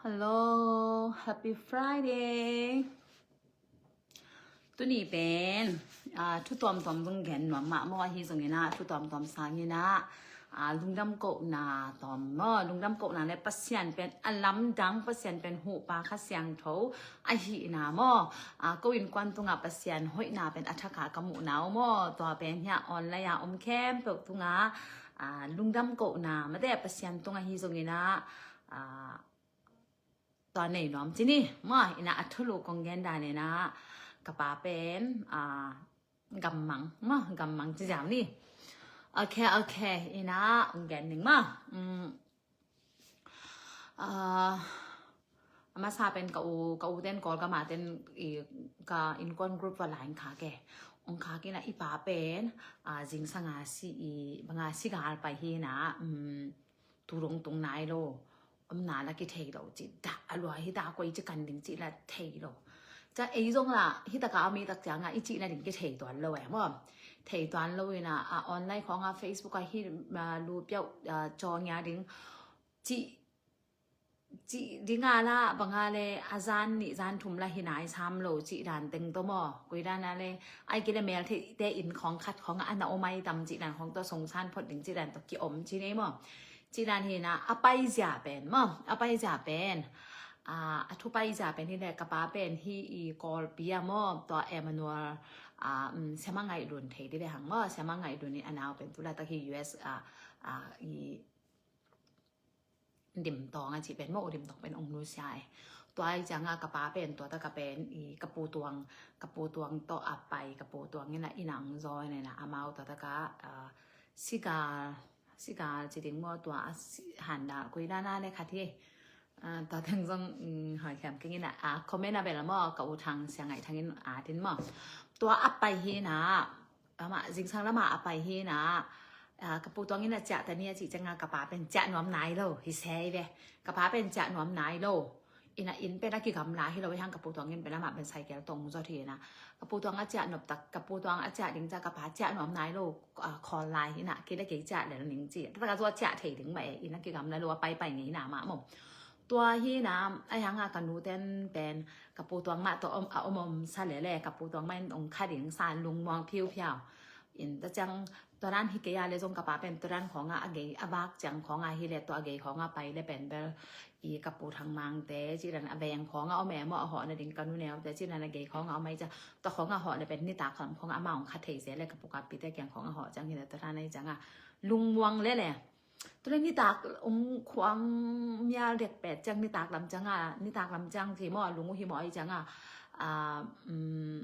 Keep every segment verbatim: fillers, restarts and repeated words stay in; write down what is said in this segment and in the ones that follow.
Hello, happy Friday. Tuni pen, ah, thu tuamtuam zong gen nuam mah maw, ahi zongin ah, thu tuamtuam sangin ah, ah, lungdam kohna tuam maw, lungdam kohna le Pasian pen a lamdang, Pasian pen huhpa Kha Siangtho ahihna maw, ah, ko innkuan tungah Pasian hoihna pen a thakha ka muhna uh maw, tua pen hiah online ah om khempeuh tungah, ah, lungdam kohna, mate Pasian tungah ahi zongin ah, ah, tua nei nuam ci ni maw, ina a thulu kong gen dan ina ka pa pen, ah, gammang maw, gammang ci ziau ni. Ok, ok, ina ong gen ning maw. Mm. Ah, a masa pen ka u, ka u ten Kawlgam a ten i ka innkuan group va lain khak e. Ong khak ina i pa pen, ah, zingsang a si i, bang a si gal pai hi ina, mm, tu dong tung nai lo. Omna la kithei lo ci, dah a lua hi dah koi ci kan ding ci la thei lo. Ca ei zong la hi taka a mi tak cianga i cihna ding kithei tuan lo e maw. Thei tuan lo ina a online khonga Facebook a hi, ah, lu piau, ah, caw ngia ding ci, ci dinga la banga le a zan nih zan thum la hi nai sam lo ci dan teng to maw. Koi dan a le ai kile mel thei te in khong khat khonga a na omai tam ci dan khong to song san phot ding ci dan to ki om ci nei maw. Ci dan hi na a paizia pen maw, a paizia pen, ah, a thu paizia pen hi le ka pa pen hi i Kawlpi a maw, tua Emmanuel, ah, um, Siama Ngaih Lun thei di ve hang maw, Siama Ngaih Lun i a nau pen tu la tak hi U S, ah, ah, i Dim Tawng a ci pen maw, Dim Tawng pen ong nusia e. Tua i cianga ka pa pen, tua taka pen i ka pu Tuang, ka pu Tuang to a pai, ka pu Tuang ina ina ong zaw ina amau tua taka, ah, sigal, sigal ci ding maw tua a si, handa koi dana le khat hi. Ah, tua teng zong, mm, hoi khiam keng ina, ah, comment a bel maw, ka u Thang Sia Ngaih Thang in a tin maw. Tua a pai hi na, ama, zingsang lama a pai hi na, ah, ka pu Tuang ina ciah ta ni a ci cianga ka pa pen ciah nuam nai lo, hi sei ve. Ka pa pen ciah nuam nai lo. Ina inn pen a kigamla hi lo, i hang ka pu Tuang in pen ama pen cycle tong zot hi na. Ka pu Tuang a ciah nop tak, ka pu Tuang a ciah ding ca ka pa ciah nuam nai lo, ah, khawl lai hi na, kei le kei ciah lel ning ci. Taka zua ciah thei ding mah e, ina kigamla lo a pai pai ngei na mah maw. Tua hi na, a hanga ka nu ten pen, ka pu Tuang mah to om, a om om sa le le, ka pu Tuang mah in ong kha ding sa lungmuang phiu phiau. In ta ciang, tua dan hi kei a le zong ka pa pen, tua dan khonga a gei, a vak ciang khonga hi le, tua a gei khonga pai le pen bel, i ka pu Thang Mang te, ci dan a veng khonga om e maw, a hawh na ding ka nu neu te, ci dan a gei khonga om ai ca, tua khonga hawh le pen nitak kham khonga a ma ong kha thei se le, ka pu ka pi te kiang khonga hawh ciang hi le, tua dan ai cianga lungmuang le le. Tu le nitak ong khuang mial dek pet ciang nitak lam cianga, nitak lam ciang ci maw, lung uh hi maw ai cianga, ah, um,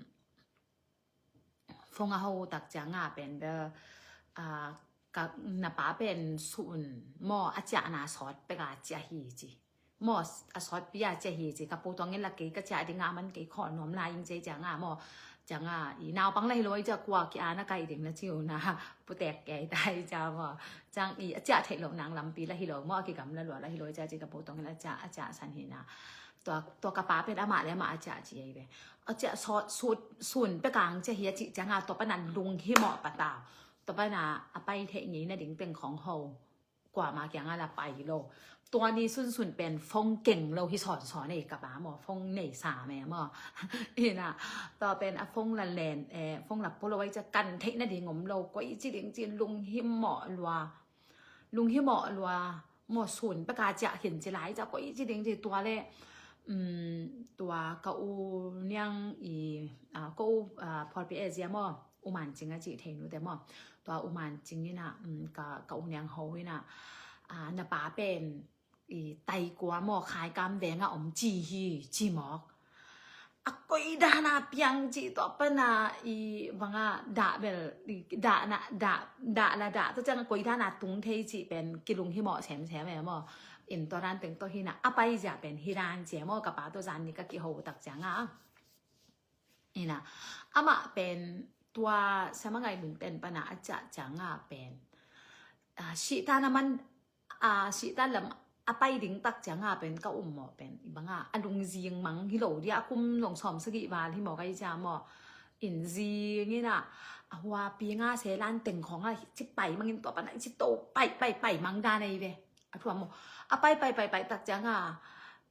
phone a ho tak cianga pen bel, ah, ka na pa pen sun maw a ciahna sawt peka ciah hi ci. Maw a sawt pia ciah hi ci, ka pu Tuang in la kei ka ciah dinga man kei khawl nuam lai ing ci cianga maw. Cianga i naupang la hi lo i cia kua ki ana kai ding na ciu na putek kei tai cia maw. Ciang i a ciah theih lo nang lampi la hi lo maw, a kigamla lua la hi lo i cia ci ka pu Tuang in a ciah, a ciah san hi na. Tua, tua ka pa pen amah le amah a ciah ci ei ve. A ciah sawt, sut, sun pekang ciah hi a cih cianga tua pana lung hi mawh patau. Tua pana a pai theih ngei na ding teng khong ho. Kuama kianga la pai lo. Tua ni sunsun pen phone keng lo hi sawnsawn ei ka pa maw, phone nei sa me maw. Ina, tua pen a phone la len, eh, phone la polo ai cia kan theih na ding om lo, koi ci ding ci lung hi mawh lua. Lung hi mawh lua, maw sun peka ciah khin ci lai cia koi ci ding ci tua le, um, tua ka u niang i, ah, ka u, ah, Phawlpi Asia maw, U Man Cing a cih thei nu te maw. Tua U Man Cing ina, um, ka, ka u niang ho ina, ah, na pa pen i Taikua maw, Khaikam veng a om ci hi, ci mawk. A koi dana piang ci tua pana i banga dah bel, i dah na, dah, dah la dah, tua ciang a koi dana tung thei ci pen kilung hi mawh semsem e maw. In tua dan teng tua hi na, a pai zia pen hi dan ci e maw, ka pa tua zan ni ka kiho tak cianga. Ina, amah pen tua Siama Ngaih Lun ten pana a ciah cianga pen, ah, sihtan a man, ah, sihtan lam a pai ding tak cianga pen ka um mawh pen i banga a lungzing mang hi lo dia, a kum zong sawm sagih val hi mawh ka i cia maw. In zing ina a huapi nga se lan teng khonga ci pai mangin tua pana ci to pai pai pai mang dan ei ve. A thuam maw. A pai pai pai pai tak cianga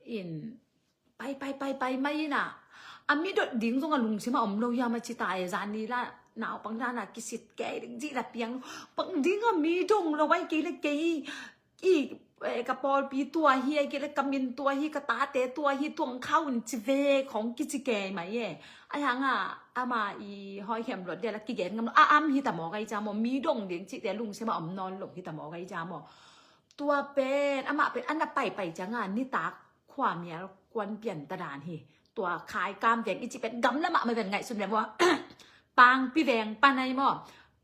in pai pai pai pai mai ina, a mi dot ding zong a lungsim a om lo hiam a ci ta e. Zan ni la naupang dan a kisit kei ding ci la piang lo. Pang ding a mi dong lo ai kei le kei i, eh, ka pawlpi tua hi, ai kei le ka min tua hi, ka tate tua hi, tuang khau in ci ve khong kici kei mai e. Ai hang a ama i hoi hem lot dia la kigen ngam lo a am hi ta maw gai ca maw, mi dong ding ci te lungsim a om nawn lo hi ta maw gai ca maw. Tua pen amah pen ana pai pai cianga nitak khuamial kuan pian ta dan hi. Tua Khaikam veng i ci pen gamla mahmah pen ngaihsun ve maw. Pangpi veng pan ai maw.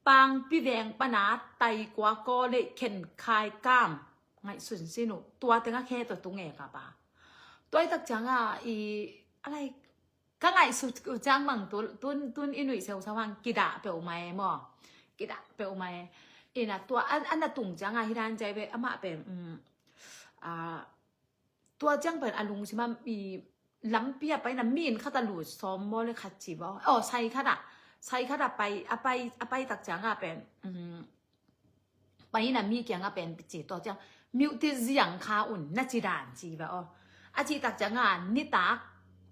Pangpi veng pana tai kua kaw le khen Khaikam ngaihsun sin uh. Tua tenga khe tua tung e ka pa. Tua i tak cianga i alai ka ngaihsut uh ciang mang tun, tun, tun i nuih seu sau hang kidah peuh mai maw. Kidah peuh mai. Ina tua an, an a tung cianga hi dan ciai ve amah pen, um, a, tua ciang pen a lungsim a i lampi a paina mi in khat a lut sawm maw le khat ci baw. Aw, sai khat a, sai khat a pai, a pai, a pai tak cianga pen, um, paina mi kianga pen ci tua ciang miuhtit ziang kha un na ci dan ci va aw. A ci tak cianga nitak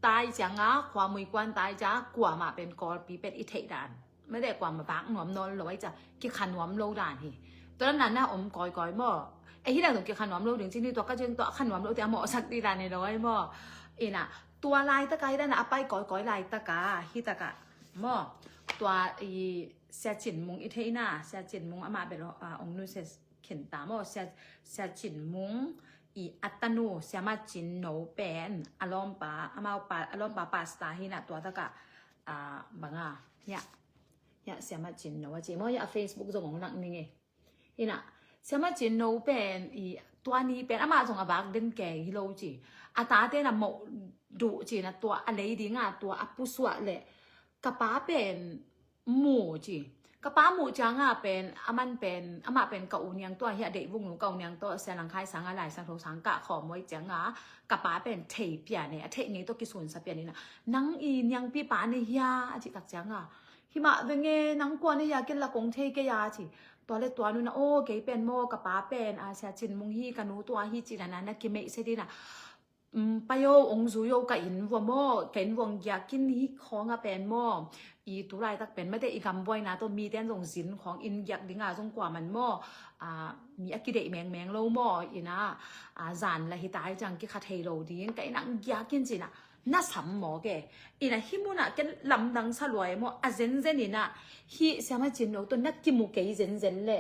tai cianga khuamui kuan tai cianga kuamah pen kawlpi pen i theih dan. Mede kuamah vak nuam nawn lo ai ca kikha nuam lo dan hi. Tua na na om kawikawi maw. E hi dan zong kikha nuam lo ding ci ni tua ka ciang tua kha nuam lo te a mawhsak ti dan hi lo ai maw. Ina tua laitaka hi dan a pai kawikawi laitaka hi taka maw. Tua i Sia Cin Mung i theihna, Sia Cin Mung amah bel, ah, ong nu sia khin ta maw, Sia, Sia Cin Mung i a tanu, Siama Cin No pen, a lawmpa, amau pa, a lawmpa pasta hi na tua taka, ah, banga, ya, ya, Siama Cin No a ci maw, ya, a Facebook zong ong lak ning e. Ina, Siama Cin No pen, i, tua ni pen, amah zong a vak den kei hi lo ci. A tate na moh duh ci na tua, a lei dinga, tua a pusuah le, ka pa pen mu ci. Ka pa mu cianga pen, aman pen, amah pen ka u niang tua hi a deih vung nu ka u niang tua sia lang khai sanga lai sang tho sang kah khawm muai cianga, ka pa pen thei pian e, a theih ngei tua kisunsa pian ina. Nang i niangpi pa ni hia, a ci tak cianga. Himah venge, nang kua ni hia, ken la kong thei kei a ci. Tua le tua nuna, o, kei pen maw, ka pa pen, a Sia Cin Mung hi, ka nu tua hi ci na na, na kimeih se dina. Um, pai o, ong zui o ka inn vua maw, ka inn vua ong giak in hi khawng a pen maw. I tu laitak pen mate i gam buaina tawh miten zong zin khawng inn giak dinga zong kua man maw. A, mi a kideih mengmeng lo maw, ina, a, zan la hi tai ciang kikha thei lo ding, ka inn ang giak in cina, na sam maw ke. Ina hi muna ken lamdang sa luai maw, a zenzen ina, hi Siama Cin No tawh na kimu kei zenzen le.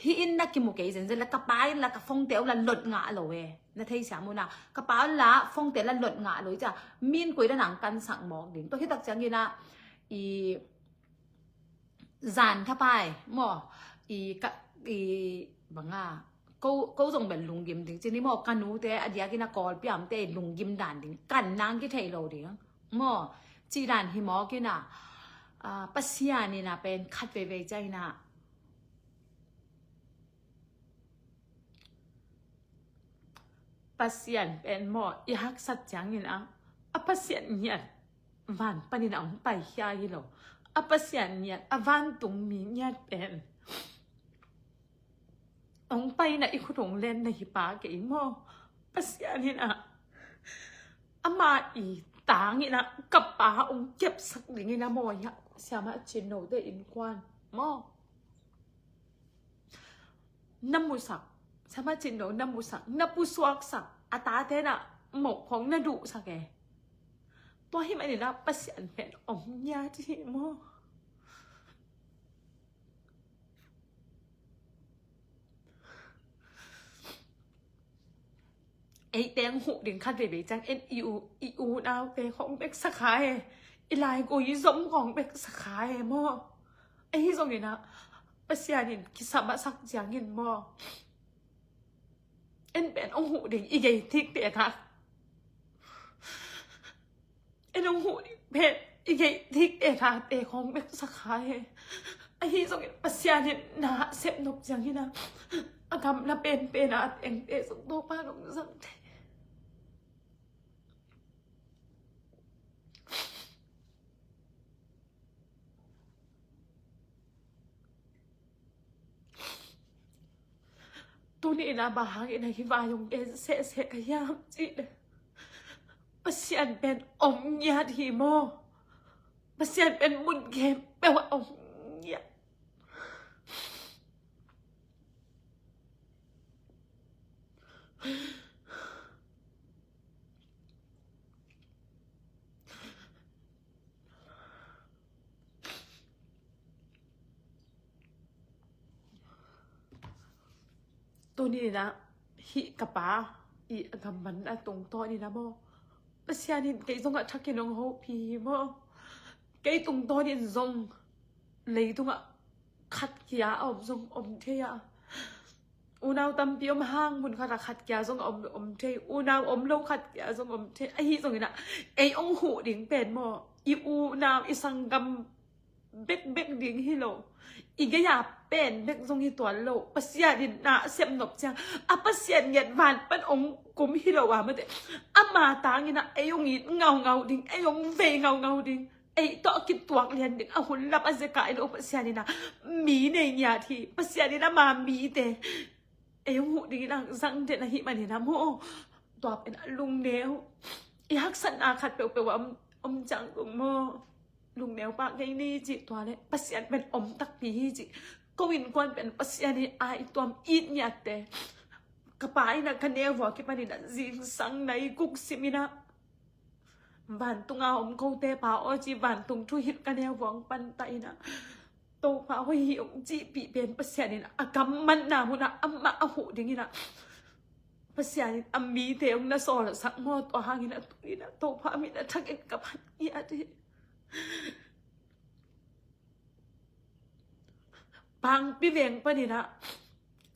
Hi in na kimu kei zenzen la ka pa in la ka phone te uh la lot ngah lo e. Na thei sia muna. Ka pa un la phone te la lot ngah lo i ca. Min koi da nang kan sak mawk ding. Tua hi tak ciang ina i zan thapai maw. I ka, i banga. Ko, ko zong bel lunggim ding. Cini maw ka nu te a diak ina kawl piam te lunggim dan ding. Kan nang ki thei lo ding. Maw. Ci dan hi mawk ina. Ah, Pasian ina pen khat veivei ca ina. Pasian pen maw, i haksat ciangin a, a Pasian ngiat van panin a hong pai khia hi lo. A Pasian ngiat, a vantung mi ngiat pen hong paina i khut hong lenna hi pa kei maw. Pasian in a, ama i tangin a, ka pa hong kepsak dingin a maw, ya, Siama Cin No te innkuan maw. Na musak, Siama Cin No na musak, na pusuaksak, a tate na moh khong na duhsak e. Tua hi manin a Pasian pen om ngiat hi maw. Ei teng huh ding khat veivei ciang en i u, i unaute khong bek sakha e. I laigui zom khong bek sakha e maw. Ahi zongin a, Pasian in kisam a sak ciangin maw. En pen ong huh ding i gei tikte kha. En ong huh ding pen i gei tikte kha te khong bek sakha e. Ahi zongin Pasian in na sep nop ciangin a, a gamla penpen a tengte zong Topa nong zang thei. Tuni ina bang hangin a hi vai hong gen sehseh ka hiam cih le. Pasian pen om ngiat hi maw? Pasian pen mun khempeuh ah om ngiat. Tuni-in ah hih ka pa i a gamman a tungtawn in ah maw, Pasian in kei zongah thakin hong hopih hi maw? Kei tungtawn in zong leitungah khat kia a om zong om thei a, unau tampi om hang mun khatah khat kia zong om, om thei, unau om lo khat kia zong om thei. Ahi zongin ah ei hong huh ding pen maw, i unau i sanggam bekbek ding hi lo, i gei-a pen bek zong hi tuan lo. Pasian in na a sep nop ciang a Pasian ngiat van pan hong kum hi lo a mate, ama tangin ah ei hong it ngaungau ding, ei hong vei ngaungau ding, ei tawh a kituak lian ding a hun lam a zeka hi lo. Pasian in ah mi nei ngiat hi. Pasian in ama mite ei hong huh dingin a zang den ahih manin ah maw, tua pen a lungneu, i haksatna khat peuhpeuh a om, om ciang zong maw, lungneu pah kei ni cih, tua leh Pasian pen om takpi hi cih. Ko innkuan pen Pasian in a i tuam it ngiatte. Ka pa in ah ka neu vua kipanin ah zingsang nai kuk sim in ah vantunga om kote pa aw ci, vantung thuhilh ka neu vua hong pantah in ah, Topa hoih hi hong cihpih pen Pasian in a gammatna munah amah a huh dingin ah Pasian in a mite hong na sawlsak maw. Tua hangin ah tuni-in ah Topa min a thakin ka phat ngiat hi. Pangpi veng panin ah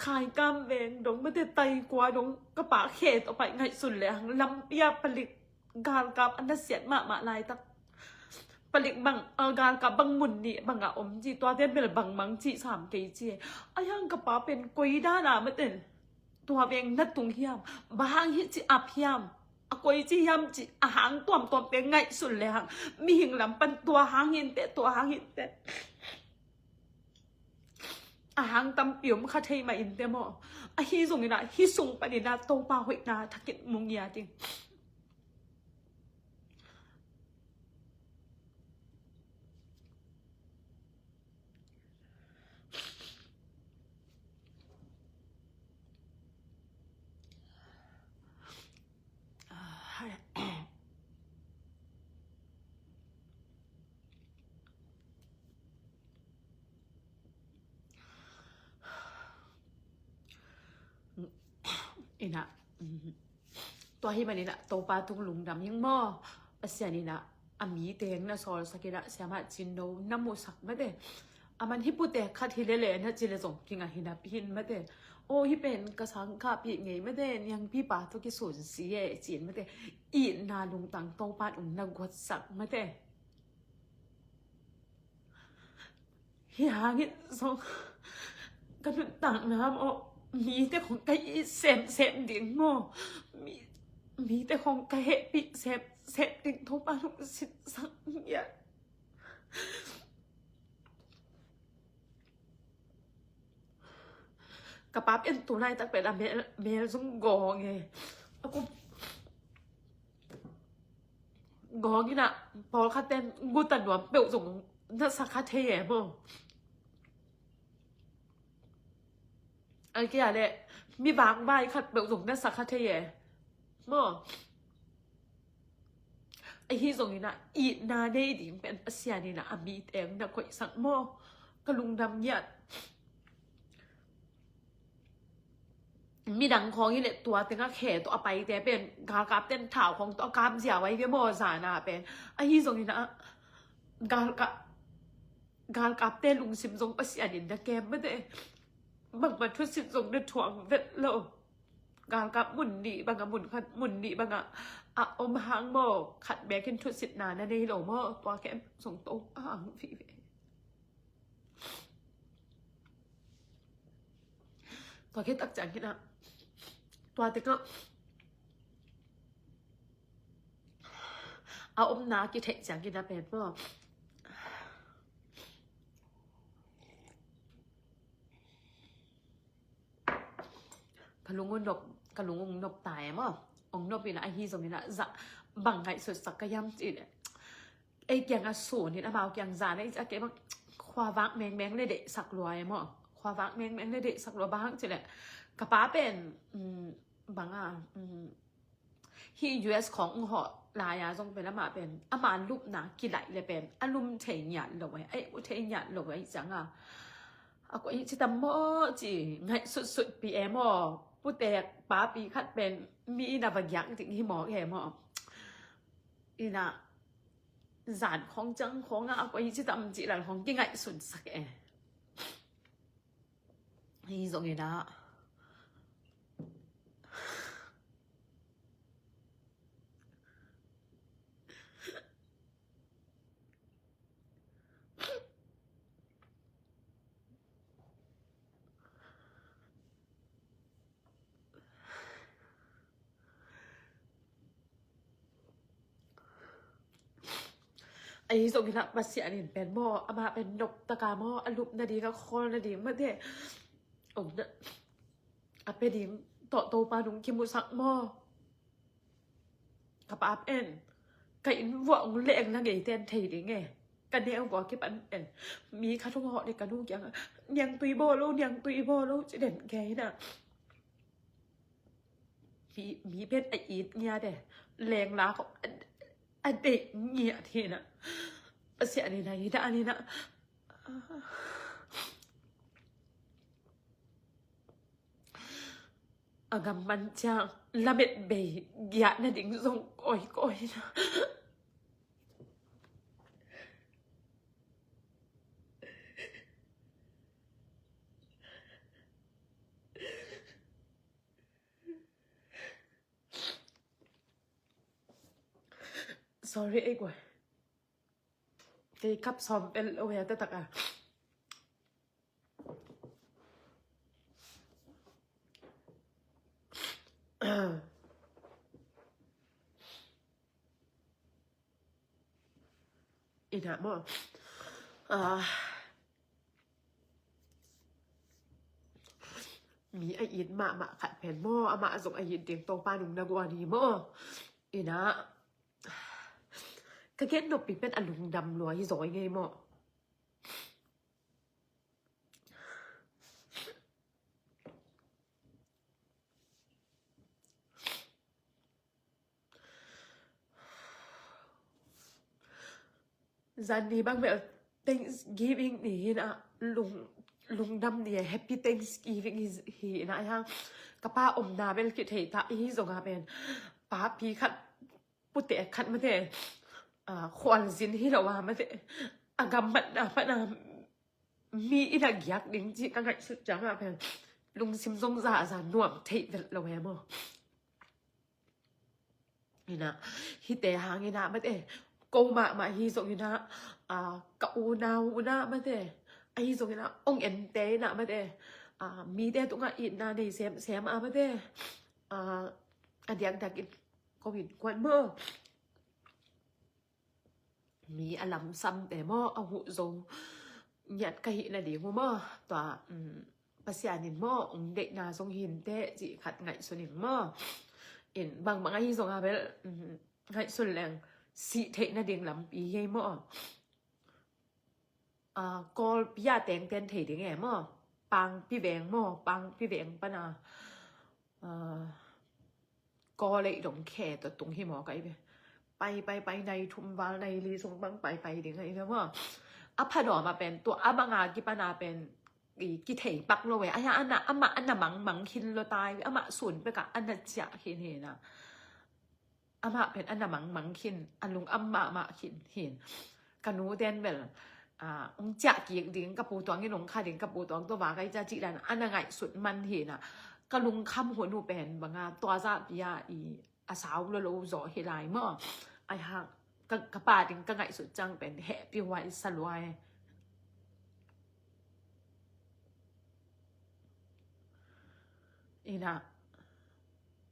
Khaikam veng dong mate, Taikua dong ka pa khe tawh pai ngaihsun lehang lampi ah palik galkap a nasiat mahmah laitak, palik bang, a, galkap bang mun nih bangah om ci, tuate bel bangmang cih sam kei ci. Ahi hang ka pa pen koi dan a mate, tua veng na tung hiam, bang hang hih ci ap hiam, a koi ci hiam ci, a hang tuamtuamte ngaihsun lehang mihing lam pan tua hang hinteh, tua hang hinteh, a hang tampi om kha thei mah inteh maw. Ahi zongin ah hih sung panin ah Topa hoihna thakin mu ngiat ing. Ina, tua hi manin ah Topa tung lungdam hing maw. Pasian in ah a mite hong na sawlsak in ah, siamah Cin No na musak mate. A man hih pute khat hi lele na ci le zong kingah hi napi hin mate. Aw, hih pen ka sangkahpih ngei mate, niangpipa tawh kisunsi e ci-in mate, itna lungtang Topa in hong na guatsak mate. Hih hangin zong ka nuntakna maw, mite khong ka it semsem ding maw, mi, mite khong ka hehpih semsem ding Topa lungsim sang ngiat. Ka pa pen tu laitak pen a mel, mel zong gawng e. A kum gawng in ah pawlkhat ten guta nuam peuh zong na sa kha thei e maw. A kia leh mi vakvai khat peuh zong na sa kha thei e maw. Ahi zongin ah itna nei ding pen Pasian in ah a mite hong na koihsak maw. Ka lungdam ngiat. Midang khawng hi leh tua tengah khe tawh a paite pen galkap ten thau khawng tawh a kap ziau ahi ve maw, zana pen. Ahi zongin ah galkap, galkapte lungsim zong Pasian in na kem mate. Bangmah thusit zong na thuak vet lo. Galkap mun nih bangah, mun khat, mun nih bangah a om hang maw, khat bekin thusitna na nei lo maw. Tua khempeuh zong Topa hang vive. Tua khit tak ciangin ah, tua tengah a omna kitheih ciangin ah pen maw, ka lung uh nop, ka lung uh nop ta e maw. hong nop in ah, ahi zongin ah, za bang ngaihsutsak ka hiam cih leh, ei kiangah sun in amau kiang zan ah, i ci a, kei bang khuavak mengmeng le deihsak lua e maw. Khuavak mengmeng le deihsak lua, bang hang cih leh ka pa pen, um, bang a, um, hih U S khawng hong hawh lai-a zong pen amah pen, ama lupna kilaih le pen a lum thei ngiat lo e, a uk thei ngiat lo e, i ci a. A kua i ci tam maw ci ngaihsutsutpih e maw. Putek papi khat pen mi in a va giak ding hi mawk e maw. Ina zan khawng ciang khawngah a kua i ci tam cih lal khawng kingaihsunsak e. Hi zongin ah, ahi zongin ah Pasian in pen maw, amah pen noptaka maw, a lup nading, a khawl nading mate, omna a pia ding tawh Topa nung kimusak maw. Ka pa pen ka inn vuah hong leng na ngei ten thei ding e. Ka neu vua kipan pen mi khat hong hawh le ka nu kiangah, "Niangtui bawl lo, niangtui bawl lo," ci den kei na. Mi, mi pen a it ngiat e. Lengla khawng a, a deih ngiat hi na. Pasian in a hi dan hi na. A gam man ciang lamet bei giah nading zong kawikawi na. Sorry ei guai. Kei kap sawm pel lo hia taktak a. Ina maw, ah, mi a it mahmah khat pen maw, amah zong a it ding Topa nung na guan hi maw. Ina ka gen noppi pen a lungdam lua hi zaw i ngei maw. Zan ni bang bel Thanksgiving ni hi na, lung, lungdam ni, Happy Thanksgiving hi, hi na, ya ka pa omna bel kithei ta hi zong a pen papi khat, putek khat mate, ah, khualzin hi lo a mate, a gam matna pana mi in a giak ding ci ka ngaihsut ciang a pen lungsim zong zaza nuam theih vet lo e maw. Ina hite hang ina mate, ko mahmah hi zong ina, ah, ka unau una mate, ahi zong ina ong ente ina mate, ah, mite tungah itna nei semsem a mate, ah, a diakdiak in ko in kuan maw. Mi a lamsamte maw, a huh zo ngiat ka hih nading uh maw. Tua, um, Pasian in maw, ong deihna zong hinteh cih khat ngaihsun ing maw. In bangbang ahi zong a bel, um, ngaihsun leng sih theih nading lampi hi ei maw. Ah, Kawlpi a tengten thei ding e maw. Pangpi veng maw, Pangpi veng pana, ah, Kawl ei dong khe tua tung hi maw ka i ve. Pai, pai, pai, nai thum val, nai li sung bang pai, pai ding a i ve maw. A phadawm a pen, tua a banga kipana pen, i, kithei pak lo e. Ahi a ana, amah ana mangmang khin lo tai, amah sun peka ana ciah khin hi na. Amah pen ana mangmang khin, a lungam mahmah khin hin. Ka nu ten bel, ah, ong ciah kik ding, ka pu tuang in ong kha ding, ka pu tuang tua va kai cia cih dan, ana ngaihsut man hi na. Ka lungkham hun uh pen banga, tua zahpi a i a sau lo lo zaw hi lai maw. Ai hang, ka, ka pa ding ka ngaihsut ciang pen hehpih huai sa lua e. Ina,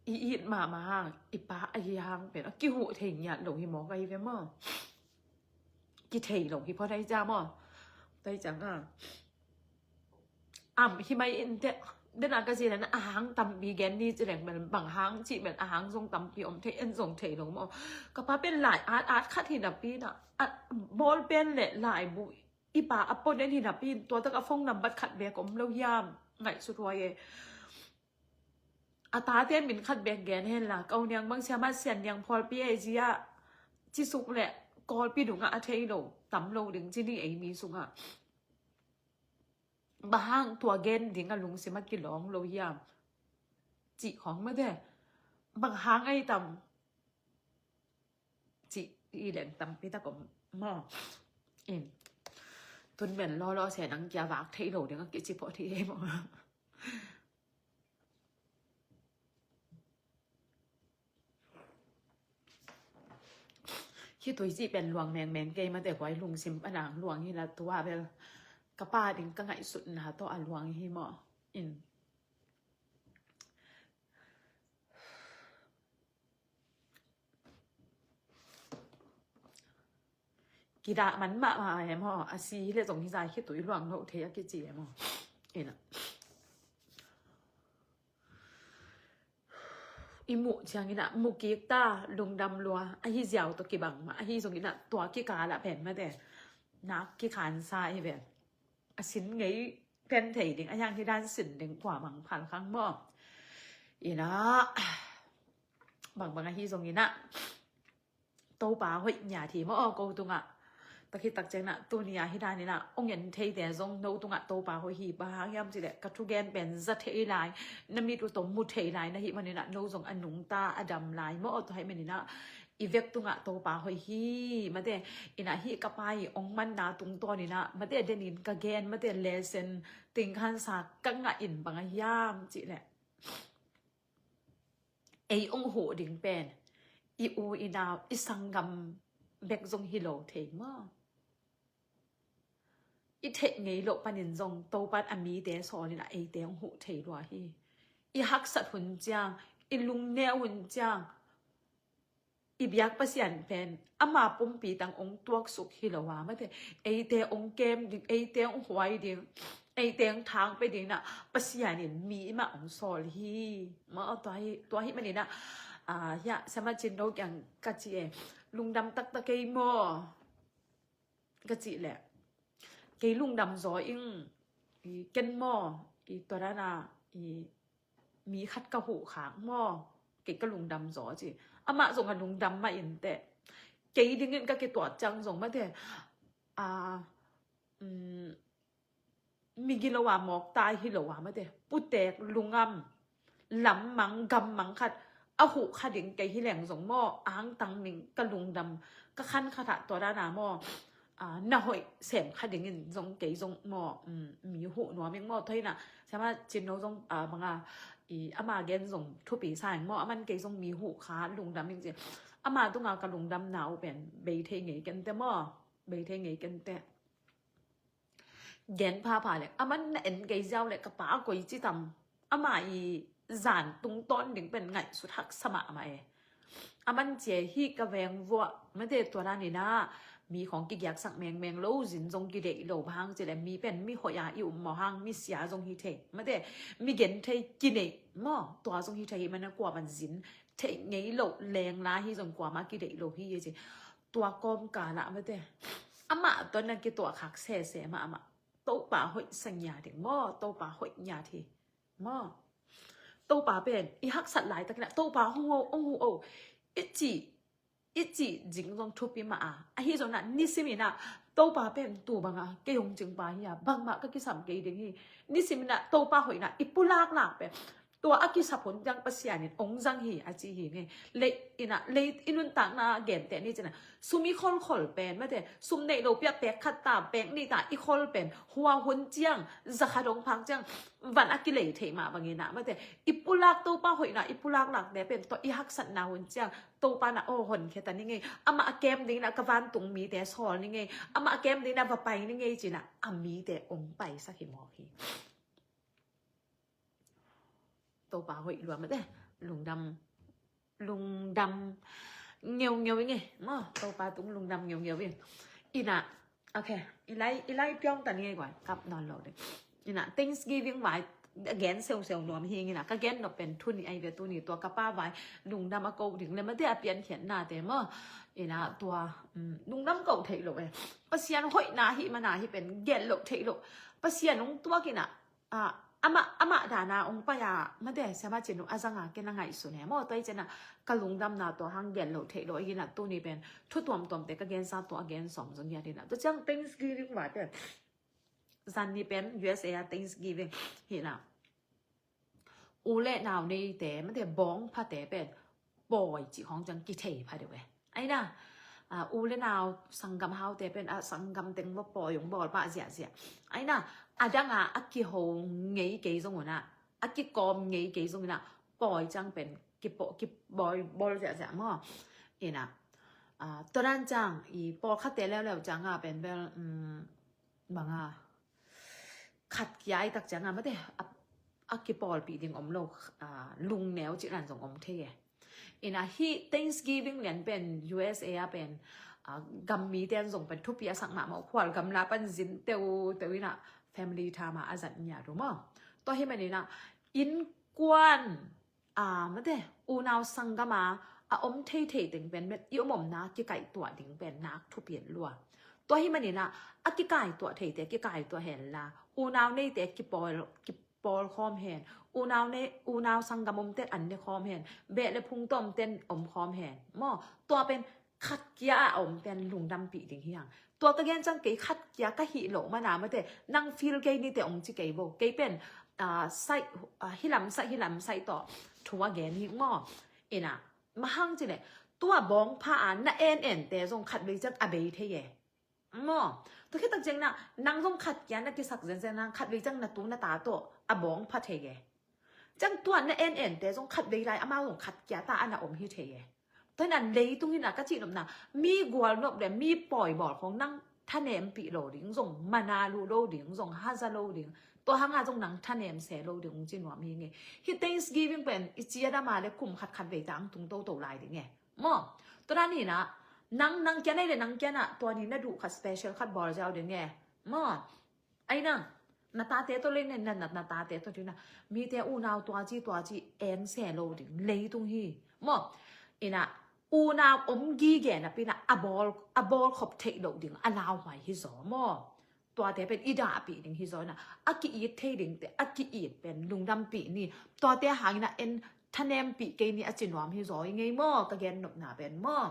i it mahmah hang, i pa ahi hang pen a kihuh thei ngiat lo hi maw ka i ve maw. Kithei lo hi phot ai cia maw. Tai ciang a, am hi mai in teh, Dena ka zi na a hang tampi gen ni ci leng bel bang hang cih bel a hang zong tampi om thei en zong thei lo maw. Ka pa pen lai at at khat hi napi na a bawl pen le laibu i pa a pon en hi napi tua tak a phone number khat bek om lo hiam ngaihsut huai e. A tate min khat bek gen hen la ka u niang bang siama sian niang phawlpi e zia ci suk le kawlpi dungah a thei lo tam lo ding ci ni ei mi sungah. Bang hang tua gen ding a lungsim a kilawng lo hiam? Cih khawng mate bang hang ai tam cih i leng tampi tak om maw? In tun men lawlaw se nang kia vak thei lo ding a kici pawh thei ei maw? Khitui cih pen luang mengmeng kei mate guai lungsim a nang luang hi la tua bel ka pa ding ka ngaihsutna tawh a luang hi maw? In kidah man mahmah e maw? A si hi le zong hi zai khitui luang lo thei a kici e maw? Ina i muh ciangin ah mu kik ta lungdam lua ahi ziau tawh kibang mah ahi zongin ah tua kikal ah pen mate nak kikhansa hi ve. A sin ngei pen thei ding a hiang hi dan sin ding kua mang phal khang maw? Ina bang bang ahi zongin ah Topa hoih ngiat hi maw ko tungah. Takhi tak ciangin ah tuni a hi danin ah ong en theite zong no tungah Topa hoih hi bang hang hiam cih leh ka thugen pen za thei lai na mit uh tawh mu thei lai na hih manin ah no zong a nungta a dam lai maw tua hih manin ah i vek tungah Topa hoih hi mate. Ina hih ka pa i ong manna tungtawnin ah mate denin ka gen mate lesson ting khansa ka ngah in bang a hiam cih leh ei ong huh ding pen i u i nau i sanggam bek zong hi lo thei maw? I theih ngei loh panin zong Topan a mite sawlin ah eite ong huh thei lua hi. I haksat hun ciang i lungneu hun ciang i biak Pasian pen ama pumpi tang ong tuaksuk hi lo a mate eite ong kem ding eite ong huai ding eite ong thang pe ding na Pasian in mi i mah ong sawl hi. Maw tua hi tua hi manin ah hia sama cin lo kiang ka ci e lungdam taktak kei maw? Ka cih leh kei lungdam zaw ing i ken maw i tua dana i mi khat ka huh khak maw? Kei ka lungdam zaw ci amah zong a lungdam mah in teh kei dingin ka kituat ciang zong mate a um, migilo a mawktai hi lo a mate putek lungam lammang gammang khat a huh kha ding kei hi leng zong maw angtang ning ka lungdam ka khan khat ah tua dana maw? Na hoih sem kha dingin zong kei zong maw mi huh nuam ing maw? Thoina sama cin no zong banga ama gen zong thupi sa ing maw? Aman kei zong mi huh kha lungdam ing ci ama tunga ka lungdam na uh pen bei thei ngei kente maw? Bei thei ngei kente. Gen phapha le aman na en kei ziau le ka pa a koi ci tam ama i zan tungtawn ding pen ngaihsut haksa mahmah e. Aman cia hi ka veng vuah mate tua danin ah mi khawng kigiaksak mengmeng lo zin zong kideih lo bang hang ci le mi pen mi hoih a i um maw hang mi sia zong hi thei mate mi gen thei kineih maw tua zong hi thei hi mana kua man zin theih ngei lo lengla hi zong kuama kideih lo hi ci. Tua kawmkal ah mate amah tua na kituah khak sese mah amah Topa hoih sa ngiat ding maw? Topa hoih ngiat hi maw? Topa pen i haksat laitakin ah Topa hong ho hong hu o i cih i cih zing zong thupi mah a ahi zong na nisimin ah Topa pen tu banga kei hong cingpa hi a bangmah ka kisam kei ding hi. Nisimin ah Topa hoihna i pulak lak pen tua a kisap hun ciang Pasian in ong zang hi a ci hi ngei. Lei ina lei i nuntakna gente ni cina sum i kholkhol pen mate sum neih lo piak pek khat ta pek nih ta i khol pen hua hun ciang zakha dong phak ciang van a kilei thei mah bangin ah mate i pulak Topa hoihna i pulak lakte pen tua i haksatna hun ciang Topa na aw honkhia ta ni ngei. Amah a kem dingin ah ka vantung mite sawl ni ngei. Amah a kem dingin ah va pai ni ngei cina a mite ong paisak hi mawk hi. Topa hoih lua mate lungdam lungdam ngeungeu ing e maw? Topa tung lungdam ngeungeu ing. Ina okay i lai i lai piawng ta ni ngei guai kap nawn lo ding. Ina Thanksgiving vai a gen seuseu nuam hi ing ina, ka gen nop pen thu nih ahi ve, tuni tua ka pa vai lungdam a ko ding le mate a piankhiatnate maw. Ina tua, um, lungdam ko theih loh e. Pasian hoihna hi mana hi pen gen loh theih loh. Pasian hong tuak ina, ah, amah, amah dana hong pai a mate, siama cin uh a zanga ken a ngaihsun e maw. Tua hi ciana ka lungdamna tua hang gen loh theih loh ina, tuni pen thu tuamtuamte ka gensa tua a gen sawm zong hi a dina. Tua ciang Thanksgiving vai pen, zan ni pen U S A a Thanksgiving hi na. U le nau neite mate bawngphate pen pawi cih khawng ciang kithei pha deuh e. Aina, ah, u le nau sanggam haute pen, ah, sanggam teng va pawi hong bawl pah ziahziah. Aina, a danga a kiho ngei kei zong una, a kikawm ngei kei zong una, pawi ciang pen kipawi, kibawl, bawl ziahziah maw. Ina, ah, tua dan ciang i pawlkhatte leuleu cianga pen bel, um, banga khat kia i tak cianga mate a, a kipawlpih ding om lo, ah, lungneu cih dan zong om thei e. Ina hih Thanksgiving lian pen U S A a pen, ah, gam mite an zong pen thupi a sak mahmah, khual gamla pan zin teuteu ina family time a a zat ngiat uh maw. Tua hi manina innkuan, ah, mate, unau sanggam a a om theithei teng pen met i om omna kikaihtuah ding pen nak thupi lua. Tua hi manina a kikaihtuah theite kikaihtuah hen la, unau neite kipawl, kipawl khawm hen, unau nei, unau sanggam omte an ne khawm hen, beh le phung tawmte an om khawm hen maw. Tua pen khat kia a omte an lungdampih ding hi hang. Tua ka gen ciang kei khat kia ka hih loh mana mate, nang feel kei nite ong ci kei vo. Kei pen, ah, saih, ah, hilam saih, hilam saih tawh thu a gen hi maw. Ina, mahang ci le, tua bawngpha a na en ente zong khat vei ciang a bei thei e. Maw, tua khit tak ciang na, nang zong khat kia na kisak zenzen na, khat vei ciang na tu na ta tawh a bawngpha thei e. Ciang tua na en ente zong khat vei lai amau zong khat kia ta a na om hi thei e. Tua hi na leitung hi na ka cih nopna, mi gual nop le mi pawi bawl khawng nang thanempih lo ding, zong mana luh lo ding, zong haza lo ding. Tua hanga zong nang thanem se lo ding ung ci nuam hi nge. Hih Thanksgiving pen i ci a dama le kum khat khat vei ta ang tung toto lai ding e. Maw, tua dan hi na, nang, nang kia nei le nang kia na, tua ni na duh khat special khat bawl ziau ding e. Maw, aina, na tate tawh le na, na, na, na tate tawh ding na, mite unau tua ci, tua ci, eng se lo ding, leitung hi. Maw, ina, unau om gige napi na, a bawl, a bawl khop theih loh ding, a lauhuai hi zaw maw. Tuate pen i dahpih ding hi zaw ina, a ki-it thei dingte, a ki-it pen lungdampih ni. Tuate hangina en thanempih kei ni a ci nuam hi zaw i ngei maw, ka gen nopna pen maw.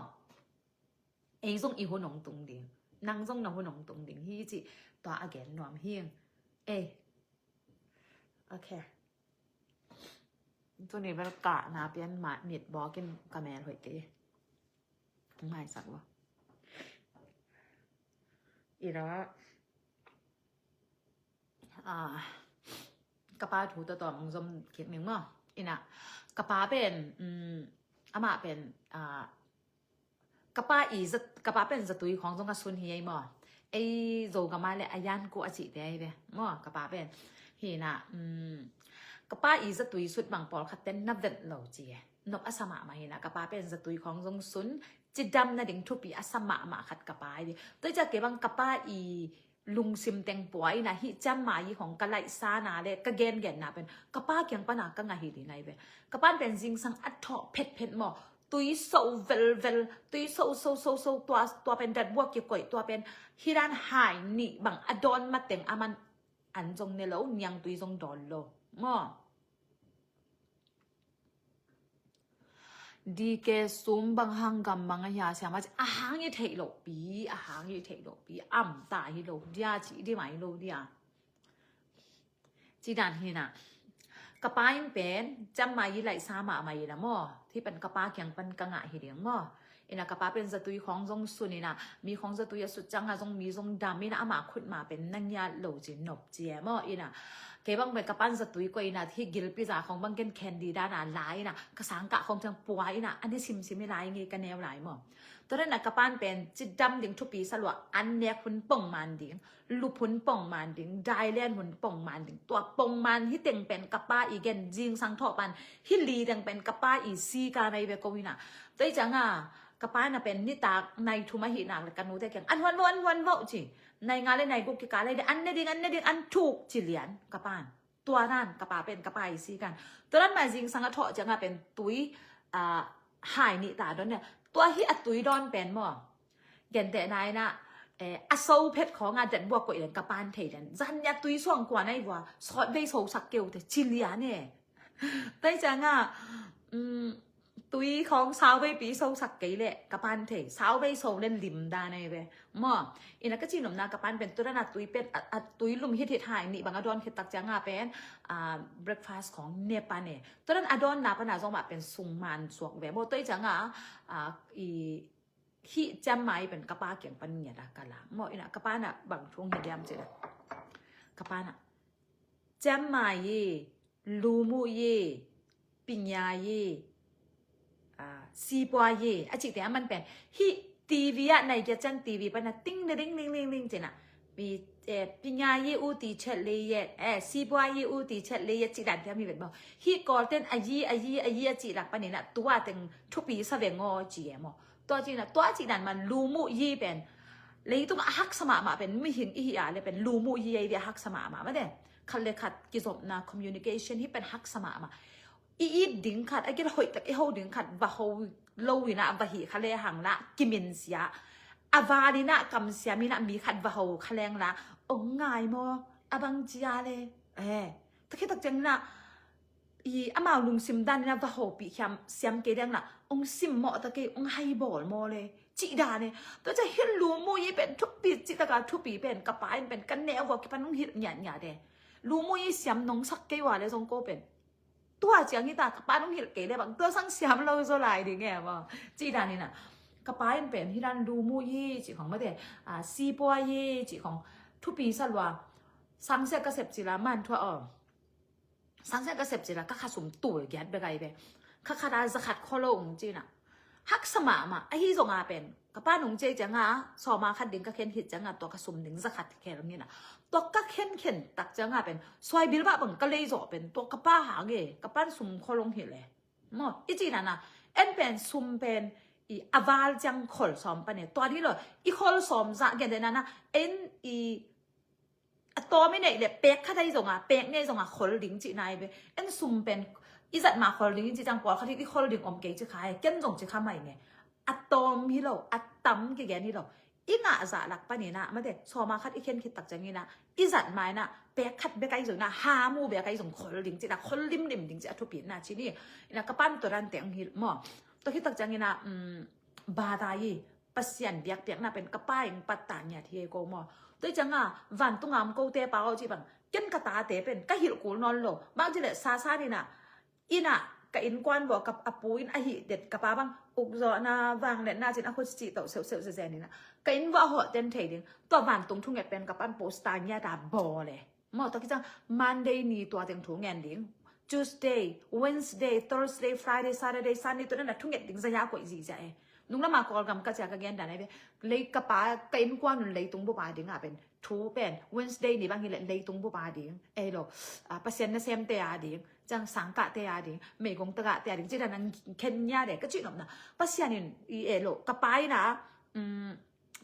Ei zong i hun ong tung ding, nang zong na hun ong tung ding hi cih tua a gen nuam hi. Ei. Ok. Tuni bel kahna pian ma mit bawkin ka mel hoih kei. Maisak lo. Ira, ah, ka pa thu tawh tawh mong zom kik ning maw. Ina, ka pa pen, um, amah pen, ah, ka pa i zat, ka pa pen zatui khawng zong a sun hi ei maw. Ei Zogam a le a yan ku a cihte ei ve maw, ka pa pen. Hi na, um, ka pa i zatui sut bang pawlkhat ten na vet lo ci e. Nop a sa mahmah hi na, ka pa pen zatui khawng zong sun, cidam nading thupi a sa mahmah khat ka pa ei ve. Tua i ciah kei bang ka pa i lungsim teng pua ina hih ciamma i hong ka laihsana le ka gengenna pen ka pa kiang pana ka ngah hi ding ai ve. Ka pan pen zingsang a thawh phetphet maw, tui so velvel, tui so so so so, tua, tua pen datbuak kikoih, tua pen hidan hai nih bang a dawn mateng a man an zong ne lo, niangtui zong dawn lo maw. D K sum bang hang gam bang a hia siama ci a hang i theih lohpi, a hang i theih lohpi, am ta hi lo dia, ci di mai lo dia. Ci dan hi na. Ka pa in pen, ciamma i laihsa mahmah i la maw. Hi pen ka pa kiang pan ka ngah hi ding maw. Ina ka pa pen zatui khawng zong sun ina, mi khawng zatui a sut cianga zong mi zong dam ina ama khut ma pen na ngiat lo ci nop ci e maw ina. Kei bang pen ka pan zatui koih ina, hi gilpi za khawng bang ken candy dana lai ina, ka sangkah khawng ciang pua ina, a ni simsim i lai ngei ka neu lai maw. Tua dana ka pan pen cidam ding thupi sa lua, an nek hun pongman ding, lup hun pongman ding, dailen hun pongman ding. Tua pongman hi teng pen ka pa i gen zingsang thawh pan, hi li teng pen ka pa i sika nei ve ko ina. Tua i cianga ka pa na pen nitak nai thum ahi nak le ka nute kiang an huan vo, an huan vo ci. Nai nga le nai guk kikal le an ne ding, an ne ding, an thuk ci lian ka pan. Tua dan ka pa pen ka pa i si kan. Tua dan mah zingsang a thawh ciangah pen tui, ah, hai nih ta dawn nia. Tua hi a tui dawn pen maw. Gentehna inah, eh, a so phet khawngah datbuak koih den ka pan thei den. Zan nia tui suang kua nai vua, sawt vei sosak keu te, ci lian e. Tua ciangah, um, tui khawng sau vei pi sosak kei leh ka pan thei, sau vei so le lim dan ai ve. Maw, inah ka cihnopna ka pan pen tua dan a tui pen, a, a tui lum hithit hai nih bang a dawn khit tak ciangah pen, ah, breakfast khawng ne pan e. Tua dan a dawnna pan a zong mah pen sung man suak ve. Maw, tua ciangah, ah, i hih ciammai pen ka pa kiang pan ngiat a ka lak. Maw, inah ka pa nah bang thu hong hi diam cih leh, ka pa nah ciammai i, lumu i, pinya i, ah, sipua i, a cihte a man pen hih TV ah nai kia ciang TV pan a ting ding ding ding ding cih nah. Pi, eh, pinya i u ti chet le yet, eh, sipua i u ti chet le yet cih dan te a mi vet maw. Hih Kawlten a yi, a yi, a yi a cih lak pan inah tua teng thupi sa veng aw ci e maw. Tua cih nah, tua cih dan man lumu i pen leitung a haksa mahmah pen mihing i hi a le pen lumu i ei ve a haksa mahmah mah de. Khat le khat kizopna communication hi pen haksa mahmah. I it ding khat, a gil hoih tak i ho ding khat, va ho lo inah va hih kha le hang lah kimin sia. A val inah kamsiam inah mi khat va ho kha leng lah ong ngai maw, a bang cia le. Eh, takhi tak ciang inah i amau lungsim dan inah va hopih hiam siam kei deng lah ong simmawh ta kei, ong hai bawl maw le cih dan e. Tua ciang hih lumu i pen thupi cih taka thupi pen ka pa in pen ka neu vua kipan ong hilh ngiatngiat e. Lumu i siam nongsak kei ua le zong ko pen tua ciang hi ta, ka pa ong hilh kei le bang tua sang siam lo zaw lai ding e maw. Cih dan inah ka pa in pen hih dan lumu i cih khawng mate, ah, sipua i cih khawng thupi sa lua. Sangsia ka sep cila man thua aw. Sangsia ka sep cila ka khasum tul giat bek ai ve. Kha khat a za khat kholo ung cina. Haksa mahmah, ahi zonga pen ka pa nung ciai cianga sawma khat ding ka khen khit cianga tua ka sum ding za khat khel ngina. Tua ka khen khen tak cianga pen suai bil bah bang ka lei zawh pen tua ka pa hang e, ka pan sum khol ong hilh e. Maw, i cina na en pen sum pen i a val ciang khol sawm pan e. Tua dih lo i khol sawm zah gen de na na en i a tawm i neih leh pek khat ahi zonga, pek nih ahi zonga khol ding cih nai ve. En sum pen i zat ma khol ding in cih ciang pawlkhat hi i khol ding om kei ci kha e, ken zong ci kha mai nge. A tawm hi lo, a tam kigen hi lo. I ngah zah lak paninah mate sawma khat i khen khit tak cianginah i zat ma inah pek khat bek ahi zonginah hamu bek ahi zong khol ding cih na, khol limlim ding cih a thupi na ci ni. Inah ka pan tua dan teng hi maw. Tua khit tak cianginah, um, bata hi Pasian biakpiakna pen ka pa in patta ngiat hi ko maw. Tua cianga vantunga om kote pa aw ci bang ken ka tate pen ka hilh kul nawn lo. Bang ci le sasa nina ina ka innkuan vua ka a pu in ahi det ka pa bang ukzawhna vangliatna cin a khut cih toh seuhseuh zezen ina ka inn vua a hawh ten thei ding. Tua vantung thunget pen ka pan posta ngiata bawl e. Maw, tua kicang Monday ni tua teng thu ngen ding. Tuesday, Wednesday, Thursday, Friday, Saturday, Sunday tua na thunget ding zaya koih zihziah e. Nung lama Kawlgam ka cia ka gen dan ai ve. Lei ka pa ka innkuan un leitung bupa ding a pen thu pen Wednesday ni bang hi le leitung bupa ding. Ei lo, ah, Pasian nasemte a ding, ciang sangkahte a ding, meigong tagahte a ding ci dan ang khen nia de ka cihnopna. Pasian in i ei lo ka pa ina, um,